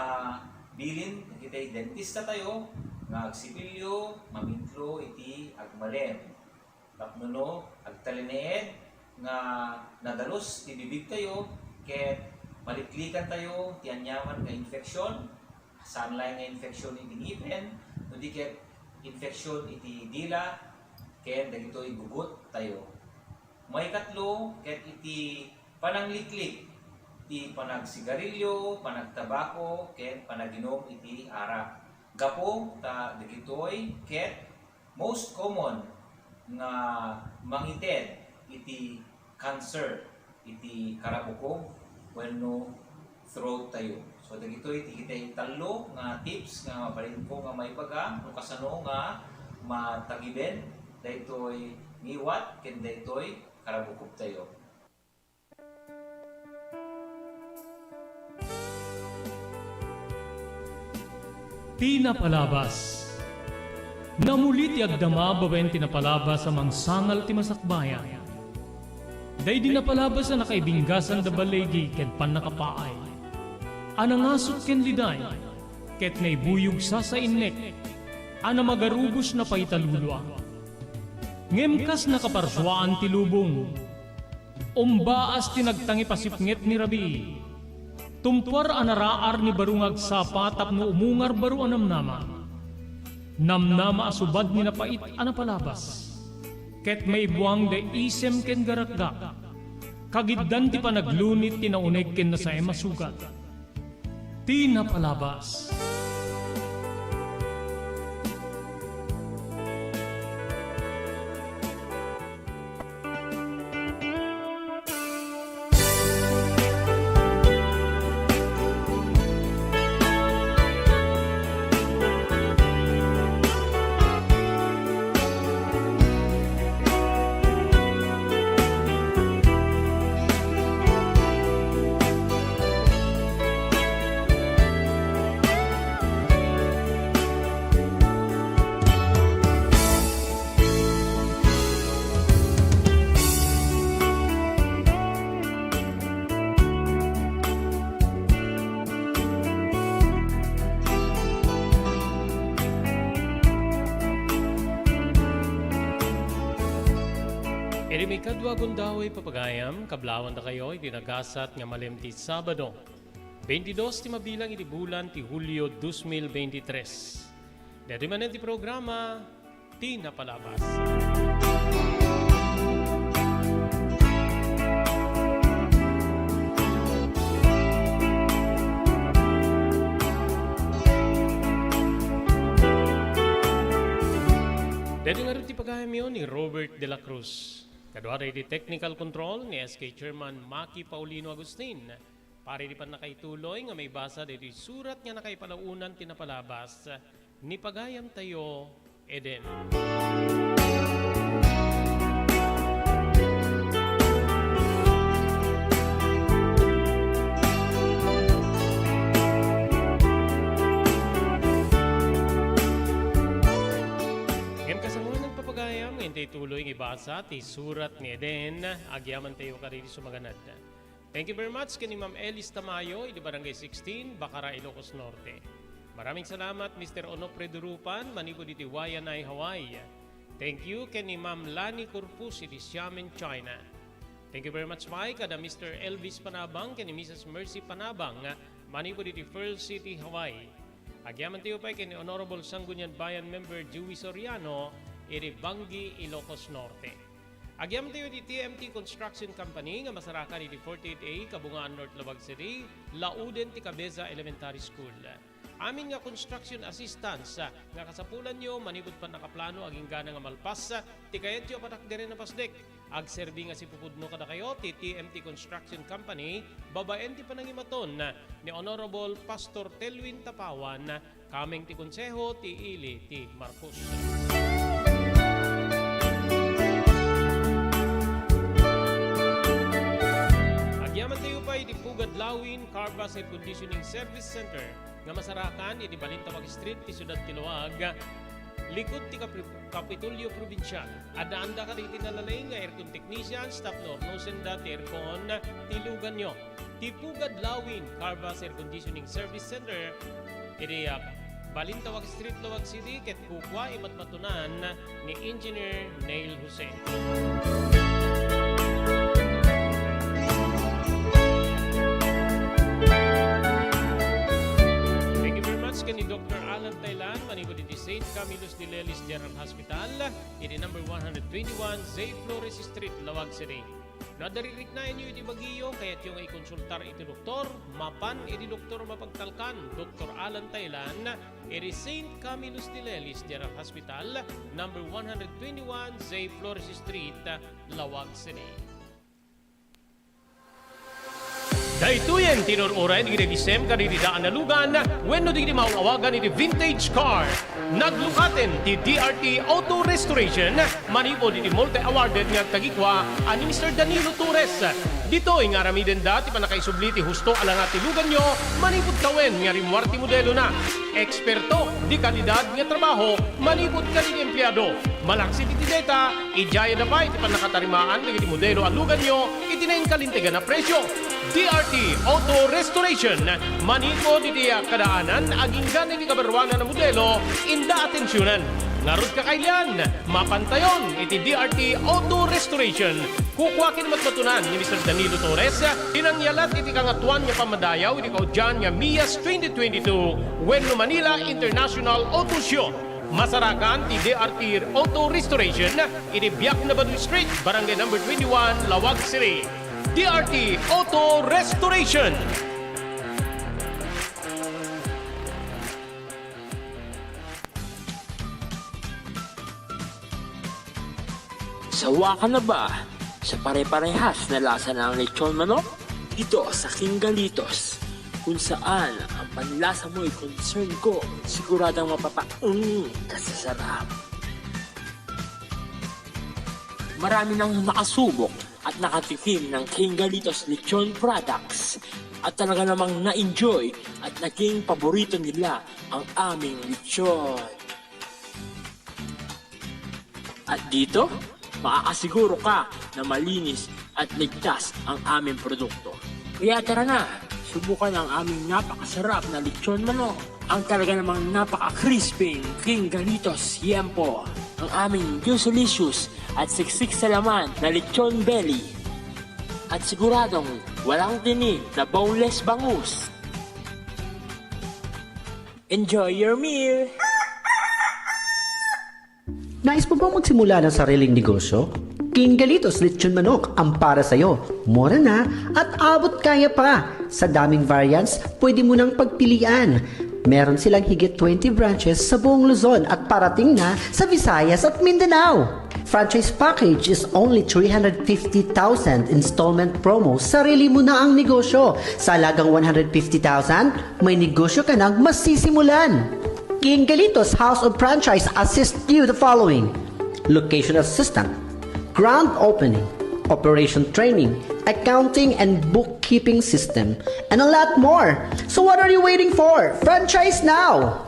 bilin dagitoy dentista tayo nga agsipilyo, mamitlo iti agmalem. Tapno no, agtalinaed nga nadalus ti bibig tayo, ket maliklikan tayo ti aniaman nga infeksyon, saan laeng nga infeksyon iti ngipen, no di ket infeksyon iti dila, ken dagitoy gugut tayo. Maikatlo, ket iti panangliklik ti panagsigarilyo, panagtabako, ken panaginum iti arak. Gapu ta dagitoy ket most common nga mangited iti cancer iti karabukob wenno throat tayo. So, dagitoy ti kitay tallo nga tips nga mabalinko nga maibaga no kasano nga matagiben daytoy ngiwat ken daytoy karabukob tayo. Ti napalabas. Namuli ti agdama babaen ti napalabas a mangsangal ti masakbayan. Daydi napalabas a nakaibinggasan da baligi ken pannakapaay. A nangasut ken liday, ket naibuyog sasainnek, a namagarubos napaitalulua. Ngem kas nakaparsuaan ti lubong, umbaas ti nagtangipasipnget ni rabii. Tumpuar a naraar ni baro nga agsapa tapno umungar baro a namnama. Namnama a subad ni napait a napalabas. Ket maibuang da isem ken garakgak. Kagiddan ti panaglunit ti nauneg ken nasaem a sugat. Ti napalabas. Agundaway papagayam, kablawandakayo iti nagasat nga malem ti Sabado, twenty-dos ti mabilang iti bulan ti Hulio dos mil veintitrés. Daytoy manen ti programa, Ti Napalabas. Daytoy ngarud ti pagayamyo ni Robert de la Cruz. Kaduada iti technical control ni S K Chairman Maki Paulino Agustin. Para iti pannakaituloy nga maibasa daytoy surat nga nakaipalaonan ti napalabas ni pagayamtayo, Eden. Ngem kasangoanan, papagayam, nga intay tuloy nga ibasa ti surat ni Eden, agyamantayo kadagiti sumaganad. Thank you very much ken ni Ma'am Elis Tamayo, idi Barangay sixteen, Bacara, Ilocos Norte. Maraming salamat, Mister Onofre Durupan, manipud iti Waianae, Hawaii. Thank you ken ni Ma'am Lani Corpus, iti Xiamen, China. Thank you very much, Mike, kada Mister Elvis Panabang ken ni Missus Mercy Panabang, manipud iti Pearl City, Hawaii. Agyamantayo pay ken ni Honorable Sangguniang Bayan Member Joey Soriano, iti Bangui, Ilocos Norte. Agyamantayo iti T M T Construction Company nga masarakan iti forty-eight A Kabungaan North, Laoag City, lauden ti Cabeza Elementary School. Amin nga construction assistance nga kasapulanyo manipud pannakaplano agingga nga malpas ti kayatyo a patakderen a pasdek. Agserbi nga sipupudno kadakayo ti T M T Construction Company babaen ti panangimaton ni Honorable Pastor Telwin Tapawan, kameng ti konseho ti ili ti Marcos. Agyamantayo pay iti Pugad Lawin Carvas Air Conditioning Service Center nga masarakan iti Balintawak Street ti siudad ti Laoag, likud ti Kapri-, Kapitolyo Probinsial. Addaanda kadagiti nalalaing nga aircon technician tapno urnosenda ti aircon ti luganyo. Ti Pugad Lawin Carvas Air Conditioning Service Center iti, ah, Balintawak Street, Laoag City, ket kukua imatmatunan ni Engineer Neil Jose. Thank you very much ken ni Doctor Alan Tailan, manipud iti Saint Camillus de Lelis General Hospital, iti number one hundred twenty-one Zay Flores Street, Laoag City. No adda ririknaenyo iti bagiyo, kayatyo nga ikonsultar iti doktor, mapan iti doktor mapagtalkan, Doktor Alan Tailan, iti Saint Camillus de Lelis General Hospital, number one hundred twenty-one Zay Flores Street, Laoag City. Daytoyen ti inur-uray dagiti nagisem kadagiti daan a lugan wenno dagiti maaw-awagan iti vintage car. Naglukaten ti D R T Auto Restoration manipud iti multi-awarded nga agtagikua a ni Mister Danilo Torres. Ditoy nga aramidenda ti pannakaisubli ti husto a langa ti luganyo manipud tawen nga rimmuar ti modelona. Eksperto, de kalidad nga trabaho manipud kadagiti empleado. Malaksid iti deta, idiayada pay ti pannakatarimaan dagiti modelo a luganyo iti nainkalintegan a presio. D R T Auto Restoration, manipud iti kadaanan agingga iti kabaruanan a modelo, inda atensionen. Ngarud, kakailian, mapantayon iti D R T Auto Restoration. Kukua ken matmatunan ni Mister Danilo Torres ti nangyalat iti Kangatoan nga Pammadayaw iti kaudian nga MIAS twenty twenty-two wenno Manila International Auto Show. Masarakan ti D R T Auto Restoration iti Biak na Badu Street, Barangay number twenty-one, Laoag City. D R T Auto Restoration. Sawa ka na ba sa pare-parehas na lasa ng lechon manok? Dito sa King Galitos, kung saan ang panlasa mo'y concern ko, siguradong mapapaung ka sa sarap. Marami nang nakasubok at nakatikim ng King Galitos Lechon Products at talaga namang na-enjoy at naging paborito nila ang aming lechon. At dito, makakasiguro ka na malinis at ligtas ang aming produkto. Kaya tara na, subukan ang aming napakasarap na lechon manok, ang talaga namang napaka-crispy King Galitos Yempo. Ang aming Juicelicious at siksik sa laman na lechon belly. At siguradong walang tinik na boneless bangus. Enjoy your meal! Nais mo bang magsimula ng sariling negosyo? King Galitos Lechon Manok ang para sa'yo. Mura na at abot kaya pa. Sa daming variants, pwede mo nang pagpilian. Meron silang higit twenty branches sa buong Luzon at parating na sa Visayas at Mindanao. Franchise package is only three hundred fifty thousand installment promo, sarili mo na ang negosyo. Sa halagang one hundred fifty thousand, may negosyo ka nang masisimulan. King Galitos House of Franchise assist you the following: location assistant, grand opening, operation training, accounting and bookkeeping system, and a lot more. So what are you waiting for? Franchise now!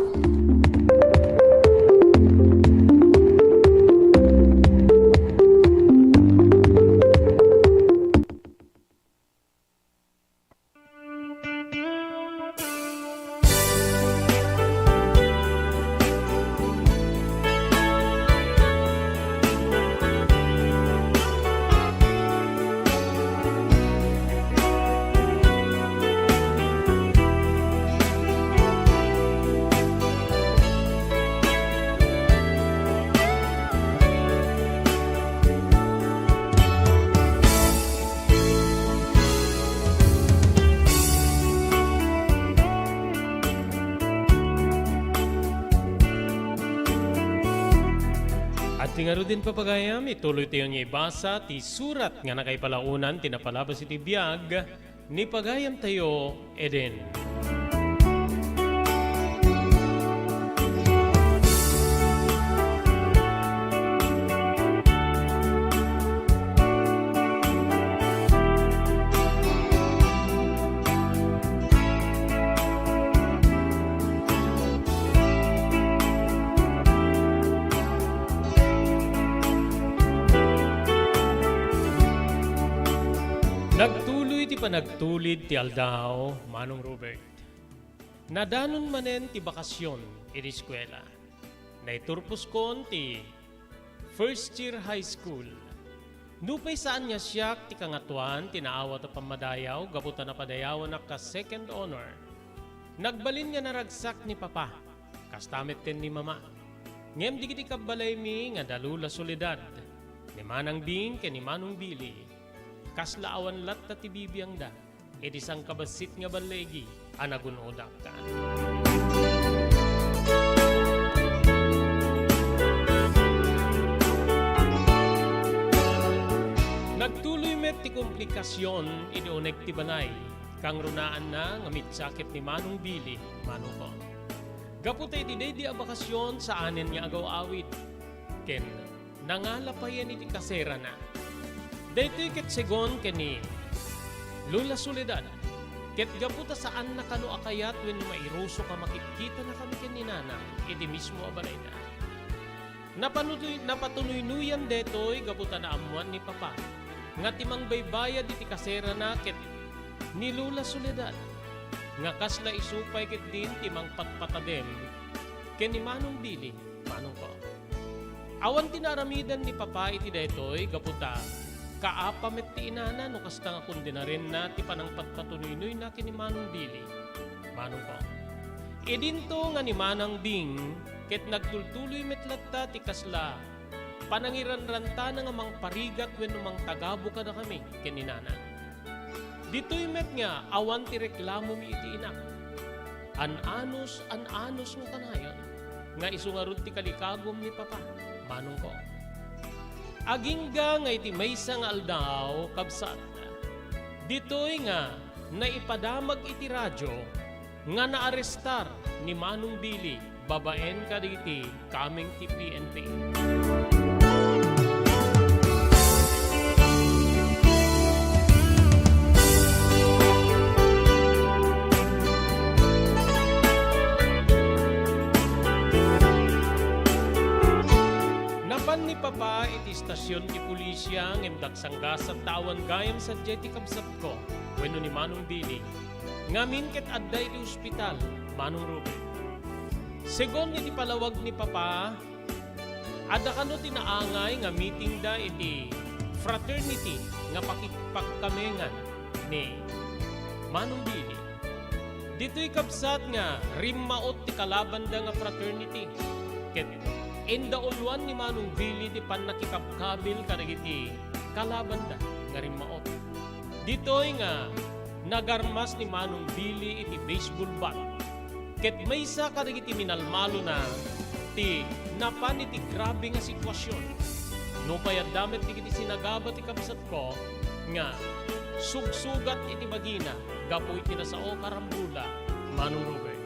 Adda ngaruden, papagayam, ituloytayo nga ibasa ti surat nga nakaipalaonan ti napalabas iti biag ni pagayamtayo Eden. Nagtuloy ti panagtulid ti aldaw, Manong Robert. Nadanon manen ti bakasion iti eskuela. Naiturposkon ti first year high school. Nupay saan nga siak ti kangatoan ti naawat a pammadayaw gapu ta napadayawanak kas second honor, nagbalin nga naragsak ni Papa, kasta metten ni Mama. Ngem dagiti kabbalaymi nga da Lola Soledad, ni Manang Bing ken ni Manong Billy, kasla awan latta ti bibiangda iti sangkabassit nga balligi a nagun-odak. Nagtuloy met ti komplikasion idi uneg ti balay. Kangrunaanna nga mitsa ket ni Manong Billy, manongko. Gapu ta iti daydi a bakasion, saanen nga agaw-awid. Ken nangala payen iti kaserana. Daytoy ket segun ken ni Lola Soledad, ket gapu ta saanna kano a kayat wenno mairusok a makitkitanakami ken ni Nanang iti mismo a balayda. Napanutoy-, napatunuynoyan daytoy gapu ta naammoan ni Papa nga ti mangbaybayad iti kaserana ket ni Lola Soledad, nga kasla isu pay ketdin ti mangpatpatadem ken ni Manong Billy, manongko. Awan ti naaramidan ni Papa iti daytoy gapu ta kaapa met ti inana no kasta nga kondenarenna ti panangpatpatunoynoyna ken ni Manong Billy, manongko. Idinto nga ni Manang Bing ket nagtultuloy met latta ti kasla panangiranrantana nga mangparigat wenno mangtagabu kadakami ken ni Nanang. Ditoy met nga awan ti reklamomi iti inak. An-anus, an-anus nga kanayon nga isu ngarud ti kalikagum ni Papa, manongko. Agingga nga iti maysa nga aldaw, kabsat, ditoy nga naipadamag iti radio nga naarestar ni Manong Billy babaen kadagiti kameng ti P N P. Napan ni Papa iti istasion ti pulisia ngem daksanggasat ta awan gayam sadiay ti kabsatko wenno ni Manong Billy. Ngamin ket adda iti ospital, Manong Ruben. Segun iti palawag ni Papa, Adda kano ti naangay nga meetingda iti fraternity nga pakikpagkamengan ni Manong Billy. Ditoy kabsat nga rimmaot ti kalabanda nga fraternity, ket indauluan ni Manong Billy ti pannakikabkabil kadagiti kalabanda nga rimmaot. Ditoy nga nagarmas ni Manong Billy iti baseball bat, ket maysa kadagiti minalmalona ti napan iti grabe nga sitwasion. Nupay adda met dagiti sinagaba ti kabsatko nga sugsugat iti bagina gapu iti nasao karambola, Manong Robert.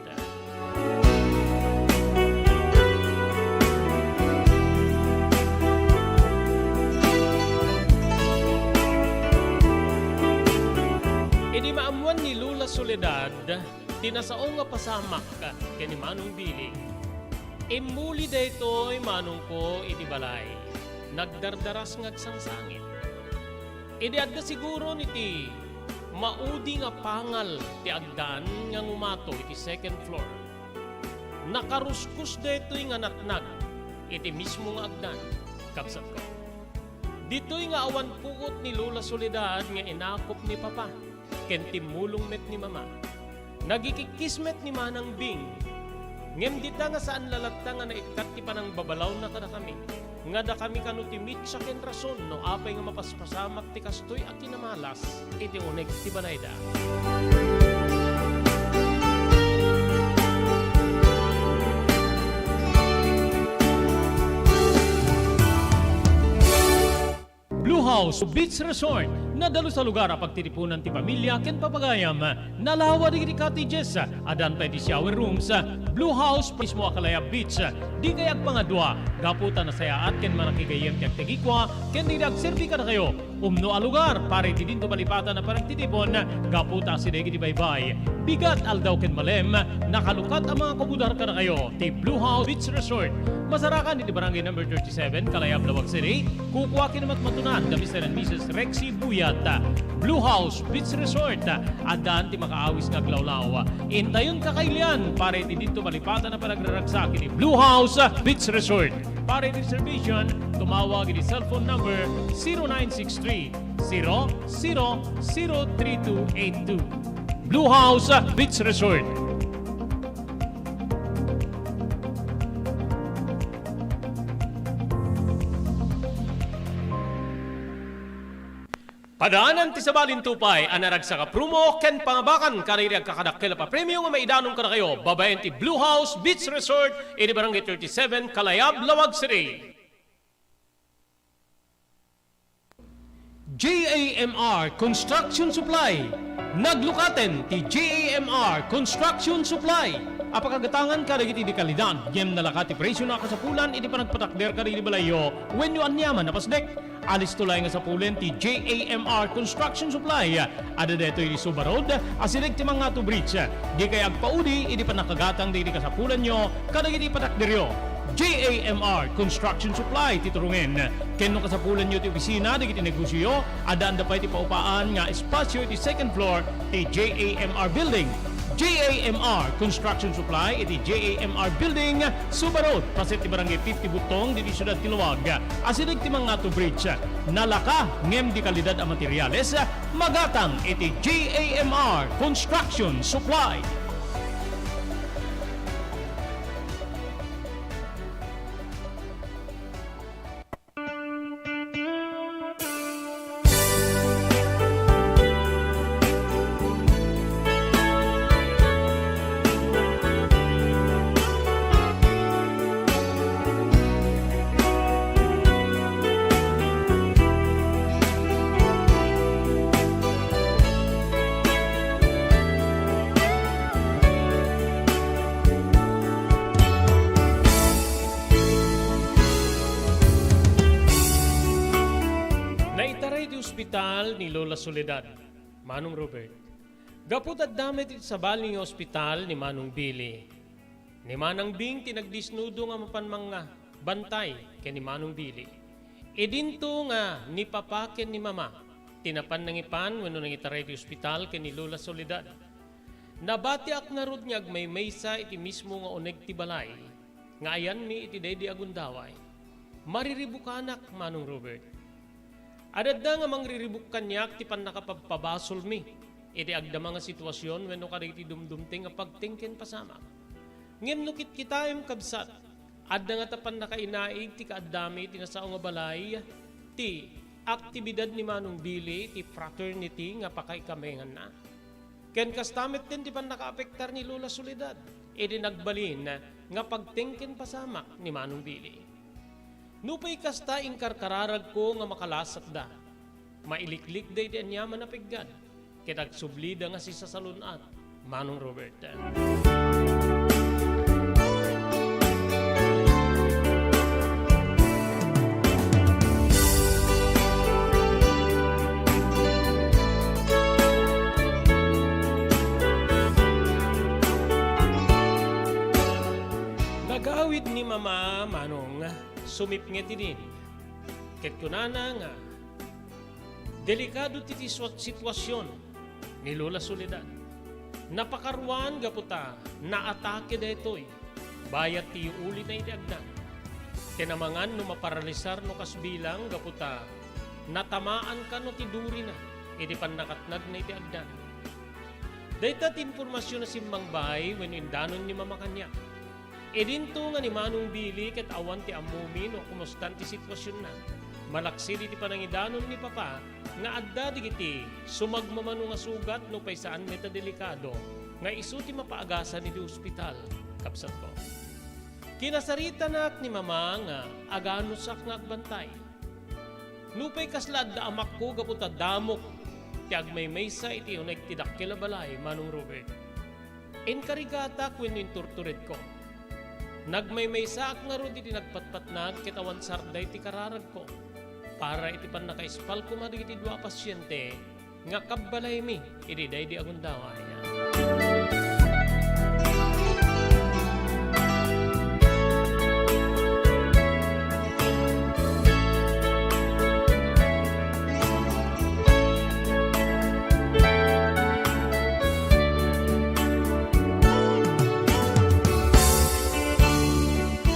Idi maammuan ni Lola Soledad ti nasao nga pasamak ken ni Manong Billy, immuli daytoy manongko iti balay, nagdardaras nga agsangsangit. Idi adda siguron iti maudi nga pangal ti agdan nga ngumato iti second floor, nakaruskus daytoy nga natnag iti mismo nga agdan, kabsatko. Ditoy nga awan puot ni Lola Soledad nga inakop ni Papa, ken timmulong met ni Mama. Nagikikkis met ni Manang Bing, ngem dita nga saan la latta nga naikkat ti panangbabalawna kadakami, nga dakami kano ti mitsa ken rason no apay nga mapaspasamak ti kastoy a kinamalas iti uneg ti balayda. Blue House Beach Resort. Nadalus a lugar a pagtitipunan ti pamilia ken papagayam. Nalawa dagiti cottages. Addan pay ti shower rooms. Blue House mismo a Kalayab Beach. Dikay agpangadua gapu ta nasayaat ken manakigayyem ti agtagikua ken dagiti agserbi kadakayo. Umno a lugar para iti dinto malipatan a panagtitipon gapu ta asideg iti baybay, bigat, aldaw ken malem, nakalukat a mga kabudar kadakayo ti Blue House Beach Resort. Masarakan iti Barangay Number thirty-seven, Kalayab, Laoag City. Kukua ken matmatunan da Mister and Missus Rexy Buyat. Blue House Beach Resort, addan ti makaawis nga aglawlaw. Intayon kakailian para iti dinto malipatan a panagraragsak iti Blue House Beach Resort. Para iti reservation, tumawag iti cellphone number zero nine six three, zero zero zero three two eight two. Blue House Beach Resort. Padaanan ti sabali ti upay a naragsak a promo ken pangabakan kadagiti agkakadakkel a papremio nga maidanon kadakayo babaen ti Blue House Beach Resort iti Barangay thirty-seven, Kalayab, Laoag City. J A M R Construction Supply. Naglukaten ti J A M R Construction Supply a pakagatangan kadagiti di kalidad ngem nalaka ti presiona a kasapulan iti panagpatakder kadagiti balayyo wenno aniaman a pasdek. Alisto laeng a sapulen ti J A M R Construction Supply. Adda daytoy iti Suba Road, asideg ti Mangato Bridge. Dikay agpaudi iti pannakagatang dagiti kasapulanyo kadagiti patakderyo. J A M R Construction Supply ti turongen. Ken no kasapulanyo ti opisina dagiti negosioyo, addaanda pay ti paupaan nga espasio iti second floor ti J A M R Building. J A M R Construction Supply iti J A M R Building, Suba Road, paset ti Barangay fifty Butong, ditoy siudad ti Laoag. Asideg ti Mangato Bridge. Nalaka ngem di kalidad a materials, magatang iti J A M R Construction Supply. Naitaray ti ospital ni Lola Soledad, Manong Robert. Gapu ta adda met iti sabali nga ospital ni Manong Billy. Ni Manang Bing ti nagdisnudo nga mapan mangabantay ken ni Manong Billy. Idinto nga ni Papa ken ni Mama ti napan nangipan wenno nangitaray ti ospital ken ni Lola Soledad. Nabatiak ngarud nga agmaymaysa iti mismo nga uneg ti balay nga ayanmi iti daydi a gundaway. Mariribukanak, Manong Robert. Adda nga mangriribuk kaniak ti pannakapagpabasolmi iti agdama nga situasion wenno kadagiti dumdumteng a pagtengken pasamak. Ngem no kitkitaem, kabsat, adda ngata pannakainaig ti kaaddami iti nasao nga balay ti aktibidad ni Manong Billy iti fraternity nga pakaikamenganna. Ken kasta metten ti pannakaapektar ni Lola Soledad idi nagbalin nga pagtengken pasamak ni Manong Billy. Nupay kasta, inkarkararagko nga makalasatda. Mailiklikda iti aniaman a piggan, ket agsublida nga sisasalun-at, Manong Robert. Nagawid ni Mama, Manong, sumipnget idin. Ket kunana nga, delikado ti, ti sua-, situasion ni Lola Soledad. Napakaruan gapu ta naatake daytoy bayat ti yuulina iti agdan. Ken amangan no maparalisar no kasbilang gapu ta natamaan kano ti durina idi pannakatnagna iti agdan. Dayta ti impormasion a simmangbay wenno indanon ni Mama kaniak. Idinto nga ni Manong Billy ket awan ti ammomi no kumustan ti situasionna. Malaksid iti panangidanon ni Papa nga adda dagiti sumagmamano nga sugat nupay saan met a delikado nga isu ti mapaagasan iti ospital, kabsatko. Kinasaritanak ni Mama nga aganusak nga agbantay. Nupay kasla adda amakko gapu ta damok ti agmaymaysa iti uneg ti dakkel a balay, Manong Robert. Inkarigatak wenno inturturedko. Nagmaymaysaak ngarud iti nagpatpatnag ket awan sarday ti kararagko para iti pannakaispal koma dagiti dua a pasiente nga kabbalaymi idi daydi a gundaway.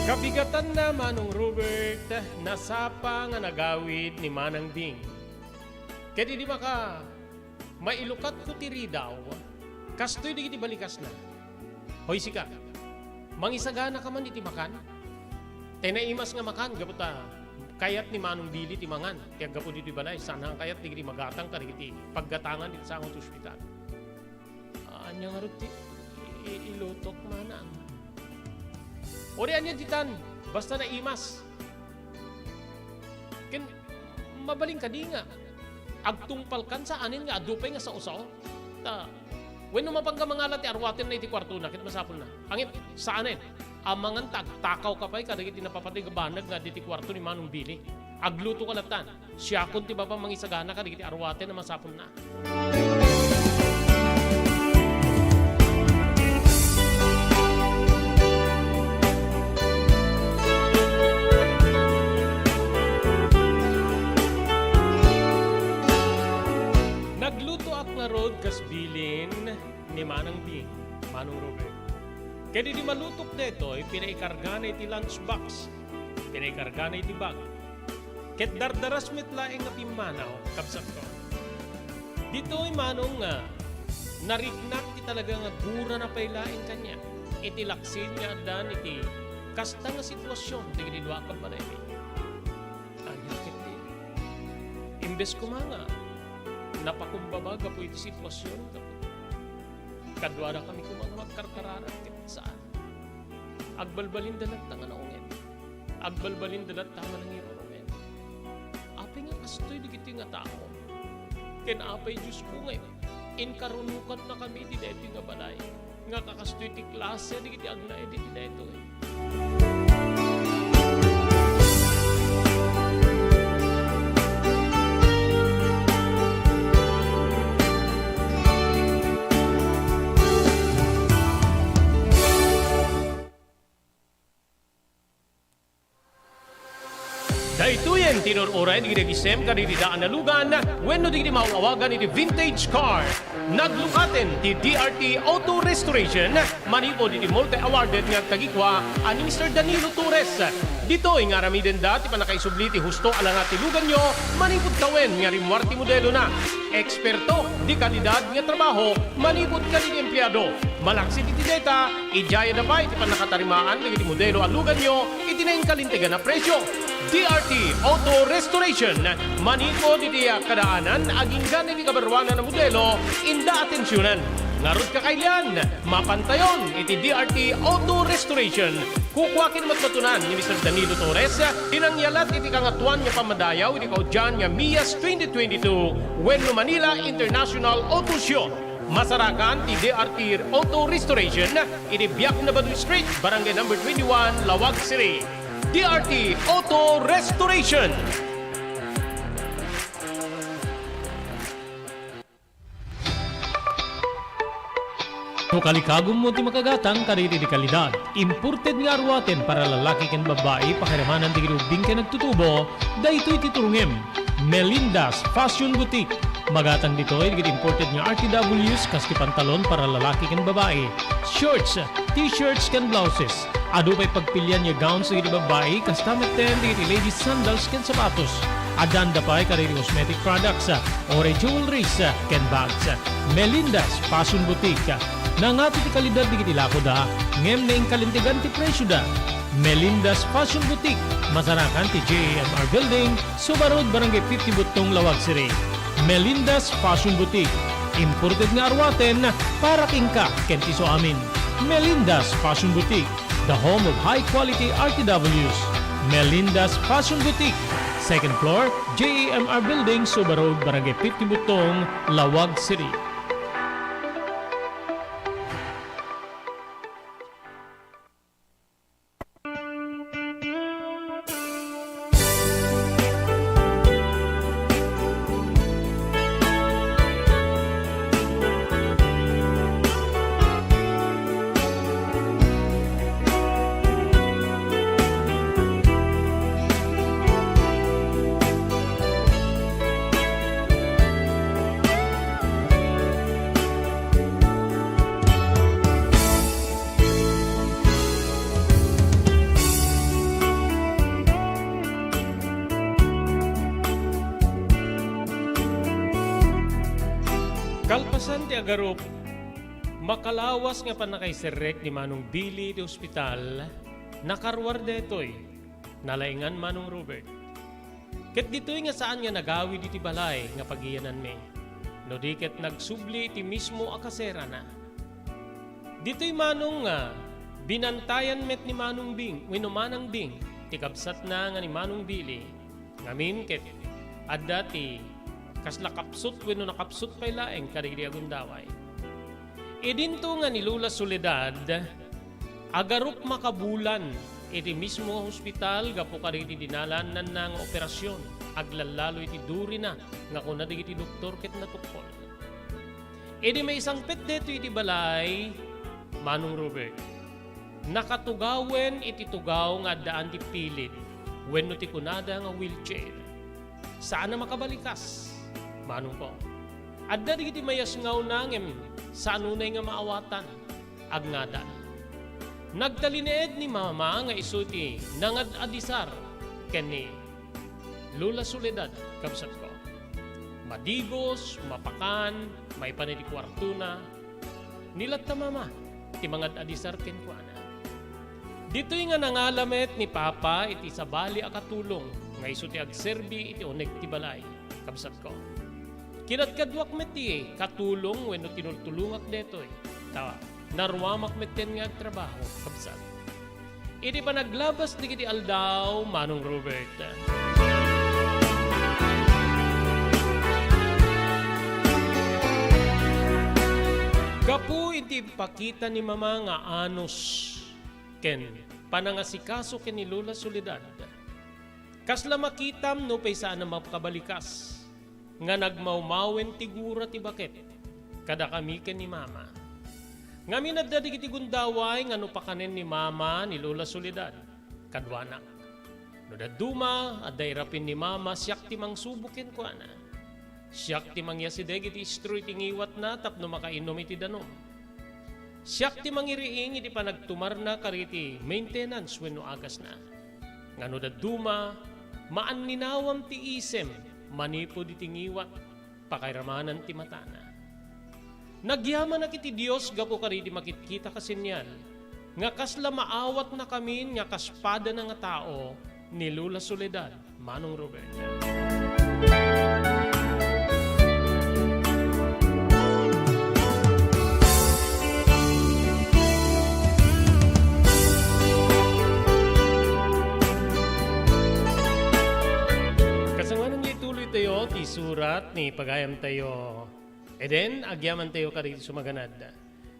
Kabigatanna, Manong Robert, nasapa nga nagawid ni Manang Bing. Ket idi maka-, mailukatko ti ridaw, kastoy dagiti balikasna. Hoy, sika, mangisagana ka man iti makan? Tay naimas nga makan, gapu ta kayat ni Manong Billy ti mangan ti aggapu ditoy balay, saan nga kayat dagiti magatang kadagiti paggatangan iti sango ti ospital. Ania ngarud ti i-, i-, ilutok, Manang? O di ania ditan, basta naimas. Ken mabalin kadi nga agtungpalkan saanen nga adu pay nga sao-sao? Ta, wenno mapangka mangala ti arwatenna iti kuartona, ket masapulna. Ngem saanen, amangan ta agtakawka pay kadagiti napapateg a banag nga adda iti kuarto ni Manong Billy. Aglutoka lattan. Siakon ti mapan mangisagana kadagiti arwaten a masapulna. Naglutoak ngarud kas bilin ni Manang Bing, Manong Robert. Ket idi malutok daytoy, pinaikargana iti lunch box, pinaikargana iti bag. Ket dardaras met laeng nga pimmanaw, kabsatko. Ditoy, Manong, nga nariknak ti talaga nga gurana pay laeng kaniak iti laksid nga addan iti kasta nga situasion dagiti dua a kabbalaymi. Ania ketdi? Imbes koma nga napakumbaba gapu iti situasion, gapu kaduadakami koma nga agkarkararag ket saan. Agbalbalinda latta nga naunget. Agbalbalinda latta nga nangirurumen. Apay nga kastoy dagiti nga tao? Ken apay, Diosko, nga inkarunokannakami iti daytoy nga balay nga kakastoy ti klase dagiti agnaed iti daytoy? Daytoyen ti inur-uray dagiti agisem kadagiti daan a lugan wenno dagiti maaw-awagan iti vintage car. Naglukaten ti D R T Auto Restoration manipud iti multi-awarded nga agtagikua a ni Mister Danilo Torres. Ditoy nga aramidenda ti pannakaisubli ti husto a langa ti luganyo manipud tawen nga rimmuar ti modelona. Eksperto, de kalidad nga trabaho manipud kadagiti empleado. Malaksid iti deta, idiayada pay ti pannakatarimaan dagiti modelo a luganyo iti nainkalintegan a presio. D R T Auto Restoration, manipud iti kadaanan agingga iti kabaruanan a modelo, inda atensionan. Ngarud, kakailian, mapantayon iti D R T Auto Restoration. Kukua ken matmatunan ni Mister Danilo Torres ti nangyalat iti Kangatoan nga Pammadayaw iti kaudian nga MIAS twenty twenty-two wenno Manila International Auto Show. Masarakan ti D R T Auto Restoration iti Biak na Badu Street, Barangay Number twenty-one, Laoag City. D R T Auto Restoration. No kalikagummo ti makagatang kadagiti kalidad, imported nga aruaten para lalaki ken babbai, pakiramanan dagiti ubbing ken agtutubo, daytoy ti turongem. Melinda's Fashion Boutique. Magatang ditoy dagiti imported nga R T Ws kas ti pantalon para lalaki ken babbai, shorts, t-shirts ken blouses. Adu pay pagpilian nga gowns dagiti babbai, kasta metten dagiti ladies sandals ken sapatos. Addaanda pay kadagiti cosmetic products, uray jewelries, ken bags. Melinda's Fashion Boutique. Nangato ti kalidad dagiti lakoda, ngem nainkalintegan ti presioda. Melinda's Fashion Boutique, masarakan ti J A M R Building, Suba Road, Barangay fifty Buttong, Laoag City. Melinda's Fashion Boutique, imported nga aruaten para kenka ken ti isuamin. Melinda's Fashion Boutique, the home of high quality R T Ws. Melinda's Fashion Boutique, second floor, J A M R Building, Suba Road, Barangay fifty Buttong, Laoag City. Kalpasan ti agarup, makalawas nga pannakaiserrek ni Manong Billy iti ospital, nakaruar daytoy, nalaingan Manong Robert. Ket ditoy nga saan nga nagawid iti balay nga pagiyananmi, no di ket nagsubli iti mismo a kaserana. Ditoy manong nga binantayan met ni Manong Bing wenno Manang Bing ti kabsatna nga ni Manong Billy, ngamin ket adda ti kasla kapsut wenno nakapsut pay laeng kadagiti agundaway. Idinto nga ni Lola Soledad, agarup makabulan iti mismo nga hospital gapu kadagiti dinalaannanna nga operasyon, aglallalo iti durina nga kuna dagiti doktor ket natukkol. Idi maisangpet daytoy iti balay, Manong Robert, nakatugawen iti tugaw nga addaan ti pilid wenno ti kunada nga wheelchair. Saan a makabalikas, manongko. Adda dagiti mayasngawna ngem saan unay nga maawatan, agngadal. Nagtalinaed ni Mama nga isu ti nangad-adisar ken ni Lola Soledad, kabsatko. Madigos, mapakan, maipan iti kuartona. Ni latta Mama ti mangad-adisar kenkuana. Ditoy nga nangala met ni Papa iti sabali a katulong nga isu ti agserbi iti uneg ti balay, kabsatko. Kinadkaduak met ti katulong wenno tinultulongak detoy, ta naruamak metten nga agtrabaho, kabsat. Iti panaglabas dagiti aldaw, Manong Robert. Gapu iti impakita ni Mama nga anus ken panangasikaso ken ni Lola Soledad, kasla makitam no pay saan a makabalikas nga nagmawmawen ti gura ti baket kadakami ken ni Mama. Ngamin adda dagiti gundaway nga no pakanen ni Mama ni Lola Soledad kaduanak. No dadduma, adda irapin ni Mama, siak ti mangsubo kenkuana. Siak ti mangiasideg iti istroy ti ngiwatna tapno makainum iti danum. Siak ti mangiriing iti panagtumarna kadagiti maintenance wenno agasna. Nga no dadduma, maanninawam ti isem manipud iti ngiwat, pakairamanan ti matana. Nagyamanak iti Dios gapu kadagiti makitkita a senyal nga kasla maawatnakamin nga kas padana nga tao ni Lola Soledad Manong Robert. Kasangoanan nga ituloytayo ti surat ni pagayamtayo. Eden, agyamantayo kadagiti sumaganad.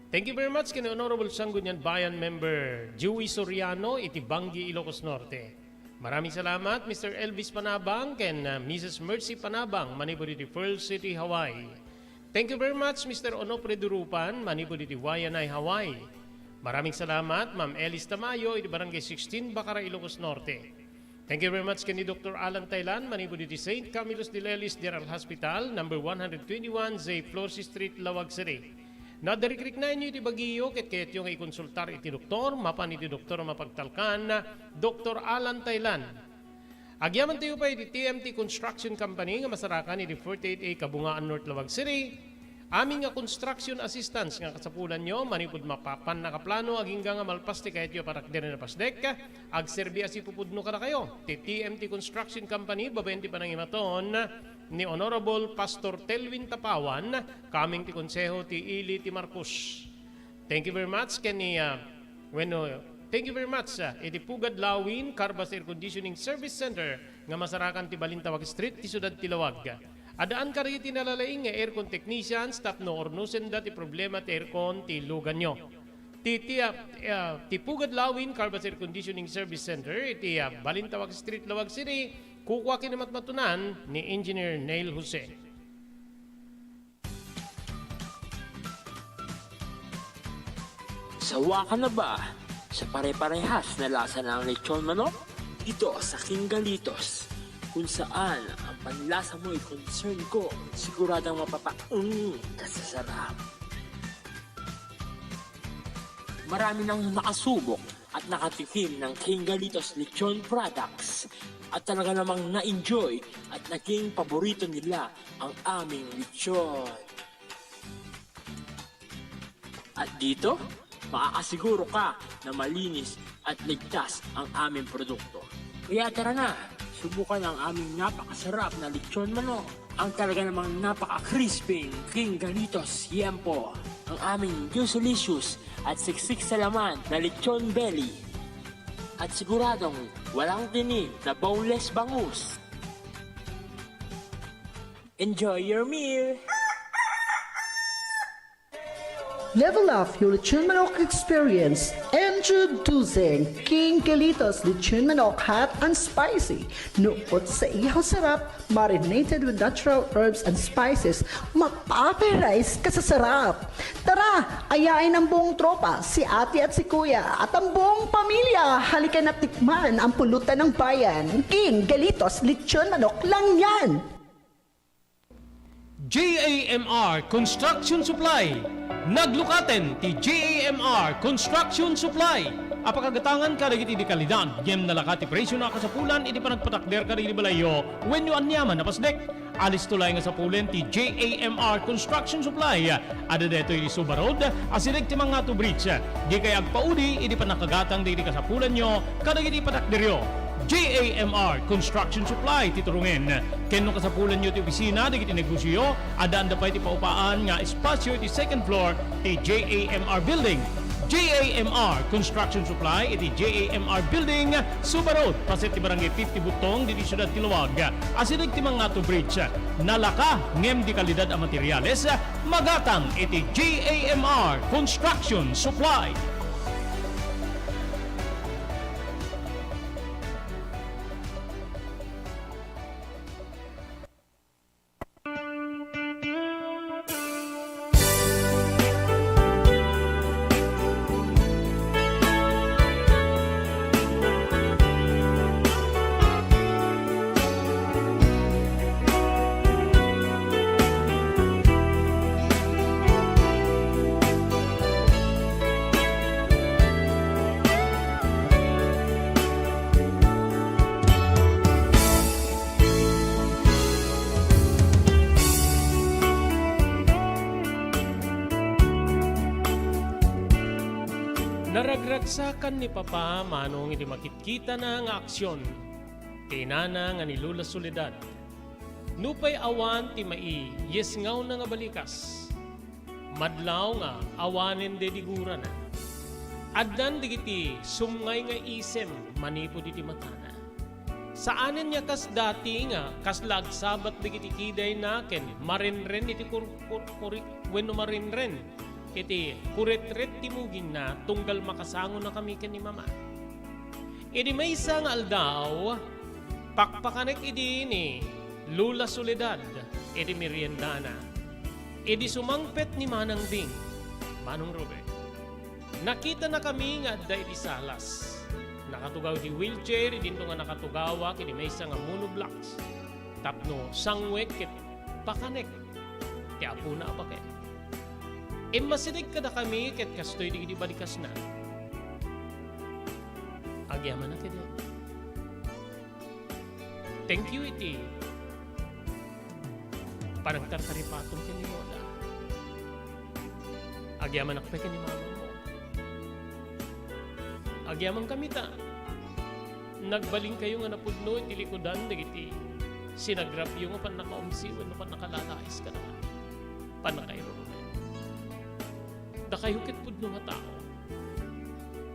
Thank you very much ken Honorable Sangguniang Bayan Member Joey Soriano iti Banggi, Ilocos Norte. Maraming salamat, Mister Elvis Panabang ken, uh, Missus Mercy Panabang manipud iti Pearl City, Hawaii. Thank you very much, Mister Onofre Durupan manipud iti Waianae, Hawaii. Maraming salamat, Ma'am Elis Tamayo iti Barangay sixteen, Bacara, Ilocos Norte. Thank you very much ken ni Doktor Alan Taylan manipud iti Saint Camillus de Lelis General Hospital, number one hundred twenty-one J Flores Street, Laoag City. No addarikriknaenyo iti bagiyo ket kayatyo nga ikonsultar iti doktor, mapan iti doktor a mapagtalkan, Doktor Alan Taylan. Agyamantayo pay iti T M T Construction Company nga masarakan iti forty-eight A Kabungaan North, Laoag City. Amin nga construction assistance nga kasapulanyo manipud mapapan nakaplano agingga nga malpas ti kayatyo a patakderen a pasdek, agserbi a sipupudno kadakayo ti T M T Construction Company babaen ti panangimaton ni Honorable Pastor Telvin Tapawan, kameng ti Konseho ti Ili ti Marcos. Thank you very much ken ni, ah, wenno, thank you very much, ah, iti Pugad Lawin Carbas Air Conditioning Service Center nga masarakan ti Balintawak Street ti siudad ti Laoag. Addaan kadagiti nalalaing nga aircon technicians tapno urnosenda ti problema ti aircon ti luganyo. Ti, ti, ah, ah, ti Pugad Lawin Carbas Air Conditioning Service Center iti, ah, Balintawak Street, Laoag City, kukua ken ni matmatunan ni Engineer Neil Jose. Sawa ka na ba sa pare-parehas na lasa ng lechon manok? Dito sa King Galitos, kung saan ang panlasa mo'y concern ko, siguradong mapapaung ka sa sarap. Marami nang nakasubok at nakatikim ng King Galitos Lechon products at talaga namang na-enjoy at naging paborito nila ang aming lechon. At dito, makakasiguro ka na malinis at ligtas ang aming produkto. Kaya tara na, subukan ang aming napakasarap na lechon manok. Ang talaga namang napaka-crispy King Galitos Yempo. Ang aming juicy-licious at siksik sa laman na lechon belly. At siguradong walang tinik na boneless bangus. Enjoy your meal! Level up your lechon manok experience. Introducing King Galitos Lechon Manok Hot and Spicy. Nukot sa ihaw sarap, marinated with natural herbs and spices, mapaparize ka sa sarap. Tara, ayain ang buong tropa, si ate at si kuya, at ang buong pamilya. Halika na tikman ang pulutan ng bayan. King Galitos Lechon Manok lang yan. J A M R Construction Supply. Naglukaten ti J A M R Construction Supply a pakagatangan kadagiti di kalidad ngem nalaka ti presio a kasapulan iti panagpatakder kadagiti balayyo wenno aniaman a pasdek. Alisto laeng a sapulen ti J A M R Construction Supply. Adda daytoy iti Suba Road, asideg ti Mangato Bridge. Dikay agpaudi iti pannakagatang dagiti kasapulanyo kadagiti patakderyo. J A M R Construction Supply ti turungen. Ken no kasapulanyo ti opisina dagiti negosioyo, addaanda pay ti paupaan nga espasio iti second floor ti J A M R Building. J A M R Construction Supply iti J A M R Building, Suba Road, paset ti Barangay fifty Butong, ditoy siudad ti Laoag. Asideg ti Mangato Bridge. Nalaka ngem di kalidad a materiales, magatang iti J A M R Construction Supply. Naragragsakan ni Papa Manong idi makitkitana nga aksion ti inana nga ni Lola Soledad. Nupay awan ti maiyesngawna nga balikas, madlaw nga awanen daydi gurana. Addan dagiti sumngay nga isem manipud iti matana. Saanen nga kas dati nga kasla agsabat dagiti kidayna ken marenren iti kur-, kur-, kuri-, wenno marenren iti kuretret ti mugingna tunggal makasangonakami ken ni Mama. Idi maysa nga aldaw, pakpakanek idi ni Lola Soledad iti meriendana. Idi sumangpet ni Manang Bing, Manong Robert, nakitanakami nga adda iti salas. Nakatugaw iti wheelchair, idinto nga nakatugawak iti maysa nga monoblocks tapno sangwek ket pakanek ti apona a baket. Immasideg kadakami ket kastoy dagiti balikasna. Agyamanak idi. Thank you iti panangtartaripatom ken ni Lola. Agyamanak pay ken ni Mama mo. Agyamankami ta nagbalinkayo nga napudno iti likudan dagiti sinagrapyo nga pannakaumsi wenno pannakalalais kadakami. Pannakairurunay. Dakayo ket pudno nga tao.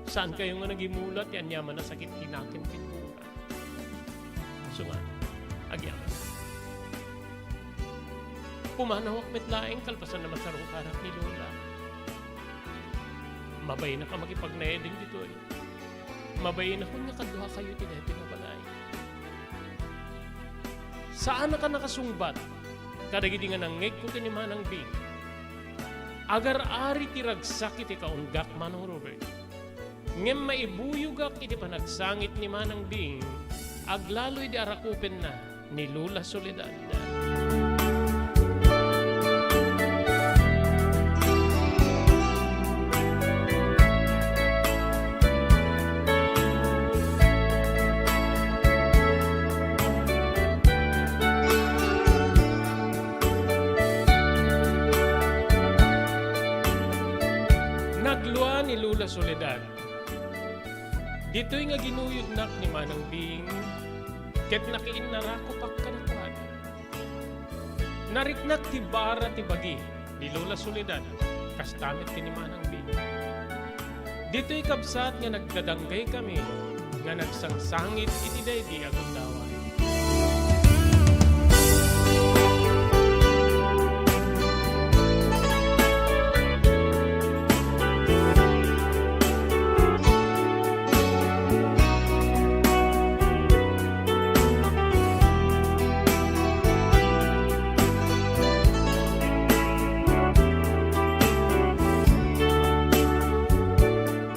Saankayo nga nagimula ti aniaman a sakit ti nakem ken bunga. Isu nga, agyamanak. Pumanawak met laeng kalpasan a masarungkarak ni Lola. Mabainnak a makipagnaedeng ditoy. Mabainakon nga kaduakayo ti daytoy nga balay. Saanak a nakasungbat kadagidi nga nangngegko ken ni Manang Bing. Agar-ari ti ragsak iti kaunggak, Manong Robert. Ngem maibuyogak iti panagsangit ni Manang Bing, aglalo idi arakupenna ni Lola Soledad. Naglua ni Lola Soledad. Ditoy nga ginuyodnak ni Manang Bing, ket nakiinnarakopak kadakuada. Nariknak ti bara ti bagi ni Lola Soledad, kasta met ken ni Manang Bing. Ditoy kabsat nga nagdadanggaykami nga nagsangsangit iti daydi a gundaway.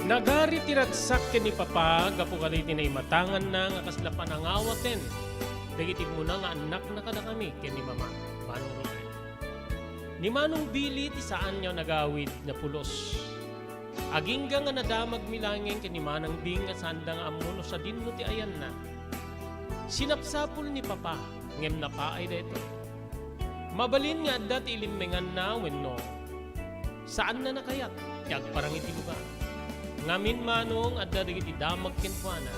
Nagari ti ragsak ken ni Papa gapu kadagiti naimatanganna nga kasla panangawaten dagiti umuna nga annakna kadakami ken ni Mama, Manong Robert. Ni Manong Billy ti saan nga nagawid nga pulos. Agingga nga nadamagmi laengen ken ni Manang Bing nga saanda nga ammo no sadinno ti ayanna. Sinapsapul ni Papa, ngem napaay daytoy. Mabalin nga adda ti ilimmenganna wenno saanna nakayat ti agparang iti lugar. Ngamin, Manong, adda dagiti damag kenkuana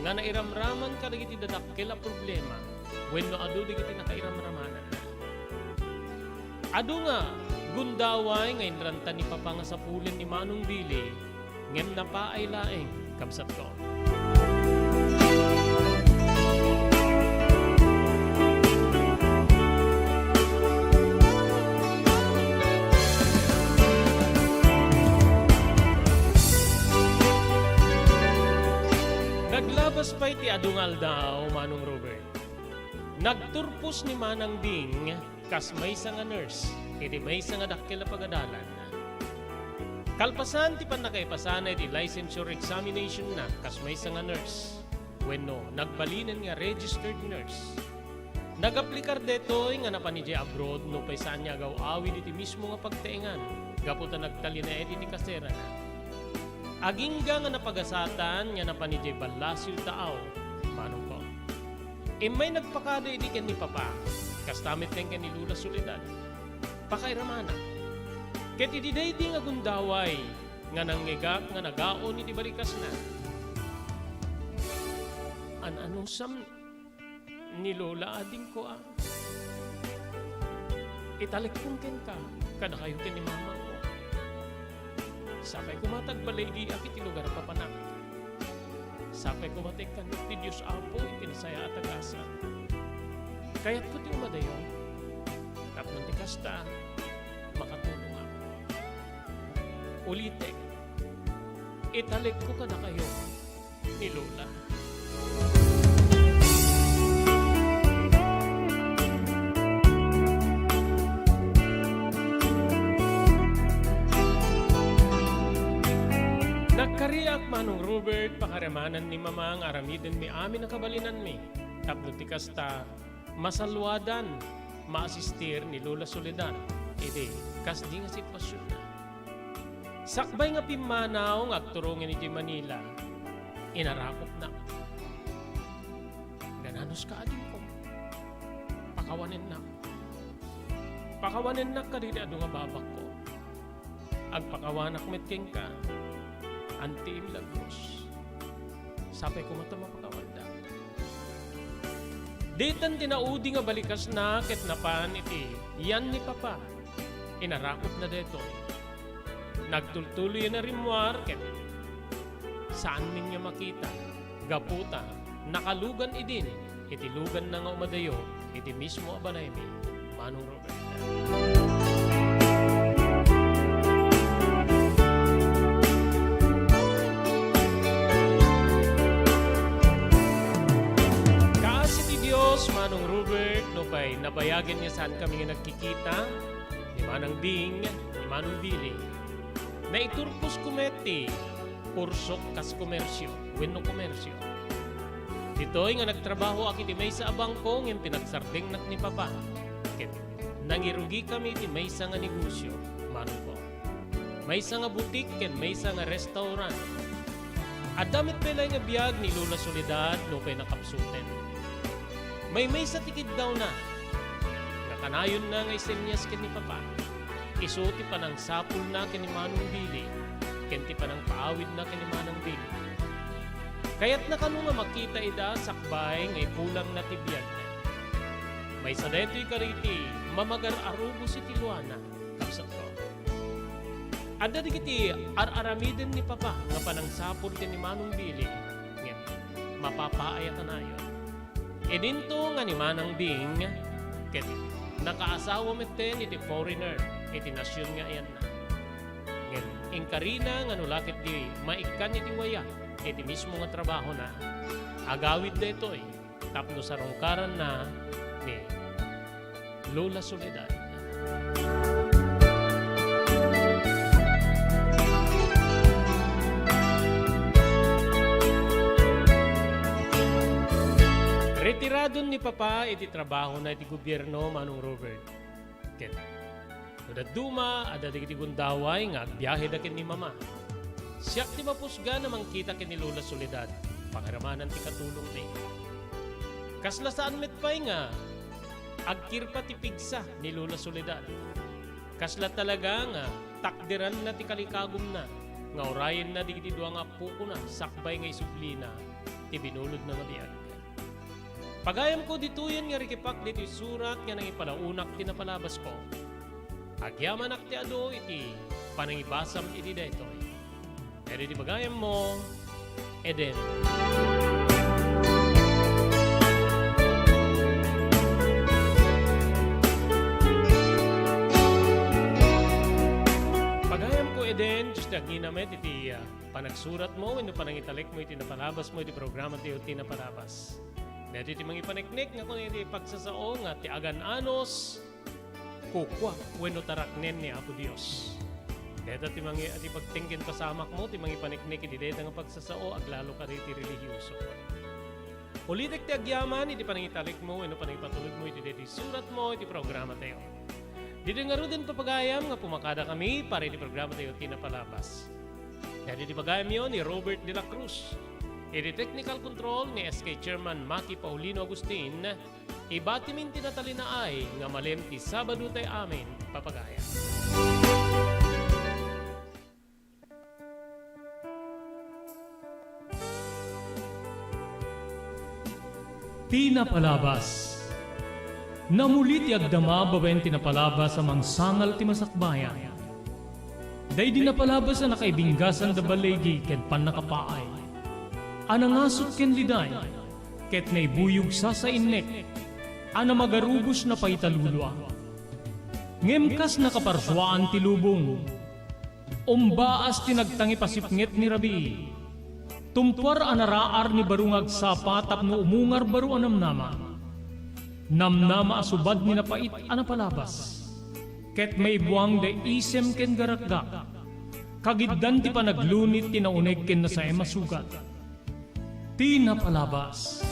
nga nairamraman kadagiti dadakkel a problema wenno adu dagiti nakairamramananna. Adu nga gundaway nga inranta ni Papa nga sapulen ni Manong Billy, ngem napaay laeng, kabsatko. Naglabas pay ti adu nga aldaw, Manong Robert. Nagturpos ni Manang Bing kas maysa nga nurse iti maysa nga dakkel a pagadalan. Kalpasan ti pannakaipasana iti licensure examination-na kas maysa nga nurse, wenno nagbalinen nga registered nurse. Nagaplikar daytoy nga napan idiay abroad nupay saan nga agaw-awid iti mismo nga pagtaengan gapu ta nagtalinaed iti kaserana. Agingga nga napagasatan nga napan idiay ballasiw taaw, manongko. Immay nagpakada idi ken ni Papa, kasta met ken ken ni Lola Soledad. Pakairamanak. Ket idi daydi nga gundaway, nga nangngegak nga nagaon iti balikasna. An-anusam ni Lola adingko a. Italekkon kenka, kadakayo ken ni mamangko. Sapay koma ta agbaligiak iti lugar a papanak. Sapay koma ta ikkannok ti Dios, Apo, iti nasayaat a gasat. Kayatko ti umadayo, tapno ti kasta, makatulongak. Ulitek, italekko kadakayo ni Lola. Nagkariak, Manong Robert, pakaramanan ni Mama nga aramidenmi amin a kabalinanmi, tapno ti kasta, masalluadan, maasistir ni Lola Soledad iti kasdi nga sitwasionna. Sakbay nga pimmanaw nga agturongen idiay Manila, inarakopnak. Gananos ka, adingko. Pakawanennak. Pakawanennak kadagiti adu nga babakko. Agpakawanak met kenka, Auntie Milagros. Sapay koma ta mapakawanda. Ditan ti naudi nga balikasna ket napan iti yan ni Papa. Inarakopna daytoy. Nagtultuloyen a rimmuar ket saanmin nga makita gapu ta nakalugan idin iti luganna nga umadayo iti mismo a balaymi, Manong Robert. Kaasi ti Dios, Manong Robert, nupay nabayagen nga saankami nga nagkikita ni Manang Bing, ni Manong Billy. Naiturposko met ti kursok kas komersio wenno komersio. Ditoy nga nagtrabahoak iti maysa a bangko ngem pinagsardengnak ni Papa ket nangirugikami iti maysa nga negosio, Manongko. Maysa nga butik ken maysa nga restaurant. Adda met pay laeng nga biag ni Lola Soledad nupay nakapsuten. Maymaysa ti kiddawna nga kanayonna nga isenyas ken ni Papa. Isu ti panangsapulna ken ni Manong Billy, ken ti panangpaawidna ken ni Manang Billy. Kayatna kano nga makita ida sakbay nga ipulangna ti biagna. Maysa daytoy kadagiti mamagar-arubos iti luana, kabsatko. Adda dagiti ar-aramiden ni Papa nga panangsapul ken ni Manong Billy, ngem mapapaay a kanayon. Idinto nga ni Manang Bing ket nakaasawa metten iti foreigner iti nasion nga ayanna. Ngem inkarina nga no la ketdi maikkan iti waya iti mismo nga trabahona, agawid daytoy tapno sarungkaranna ni Lola Soledad. Retiradon ni Papa iti trabahona iti gobierno, Manong Robert. Ket no dadduma, adda dagiti gundaway nga agbiaheda ken ni Mama. Siak ti mapusgan a mangkita ken ni Lola Soledad, pakaramanan ti katulongmi. Kasla saan met pay nga agkirpa ti pigsa ni Lola Soledad. Kasla talaga nga takderanna ti kalikagumna nga urayenna dagiti dua nga appokona sakbay nga isublina ti binulodna nga biag. Pagayamko, ditoyen nga rikipak ditoy surat nga nangipalaonak ti napalabasko. Agyamanak ti adu iti panangibasam iti daytoy. Daytoy ti pagayammo, Eden. Pagayamko, Eden, Dios ti agngina met iti, ah, panagsuratmo wenno panangitalekmo iti napalabasmo iti programa tayo ti napalabas. Daytoy ti mangipaneknek nga kunana iti pagsasao nga ti agan-anos, kukua, wenno taraknen ni Apo Dios. Dayta ti mangi-, ti pagteng ken pasamakmo, ti mangipaneknek iti dayta nga pagsasao, aglalo ka iti relihioso. Ulitek ti agyaman iti panangitalekmo wenno panangipatulodmo iti daytoy suratmo iti programa tayo. Ditoy ngaruden, papagayam, nga pumakada kami para iti programa tayo ti napalabas. Daytoy ti pagayamyo ni Robert de la Cruz. Iti technical control ni S K Chairman Maki Paulino Agustin, ibatimin ti natalinaay nga malem ti Sabado tay amin, papagayam. Ti napalabas. Namuli ti agdama babaen ti napalabas a mangsangal ti masakbayan. Daydi napalabas a nakaibinggasan da baligi ken pannakapaay. A nangasut ken liday, ket naibuyog sasainnek, a namagarubos na paitalulua. Ngem kas nakaparsuaan ti lubong, umbaas ti nagtangipasipnget ni rabii. Tumpuar a naraar ni baro nga agsapa tapno umungar baro a namnama. Namnama a subad ni napait a napalabas. Ket maibuang da isem ken garakgak. Kagiddan ti panaglunit ti nauneg ken nasaem a sugat. Ti napalabas.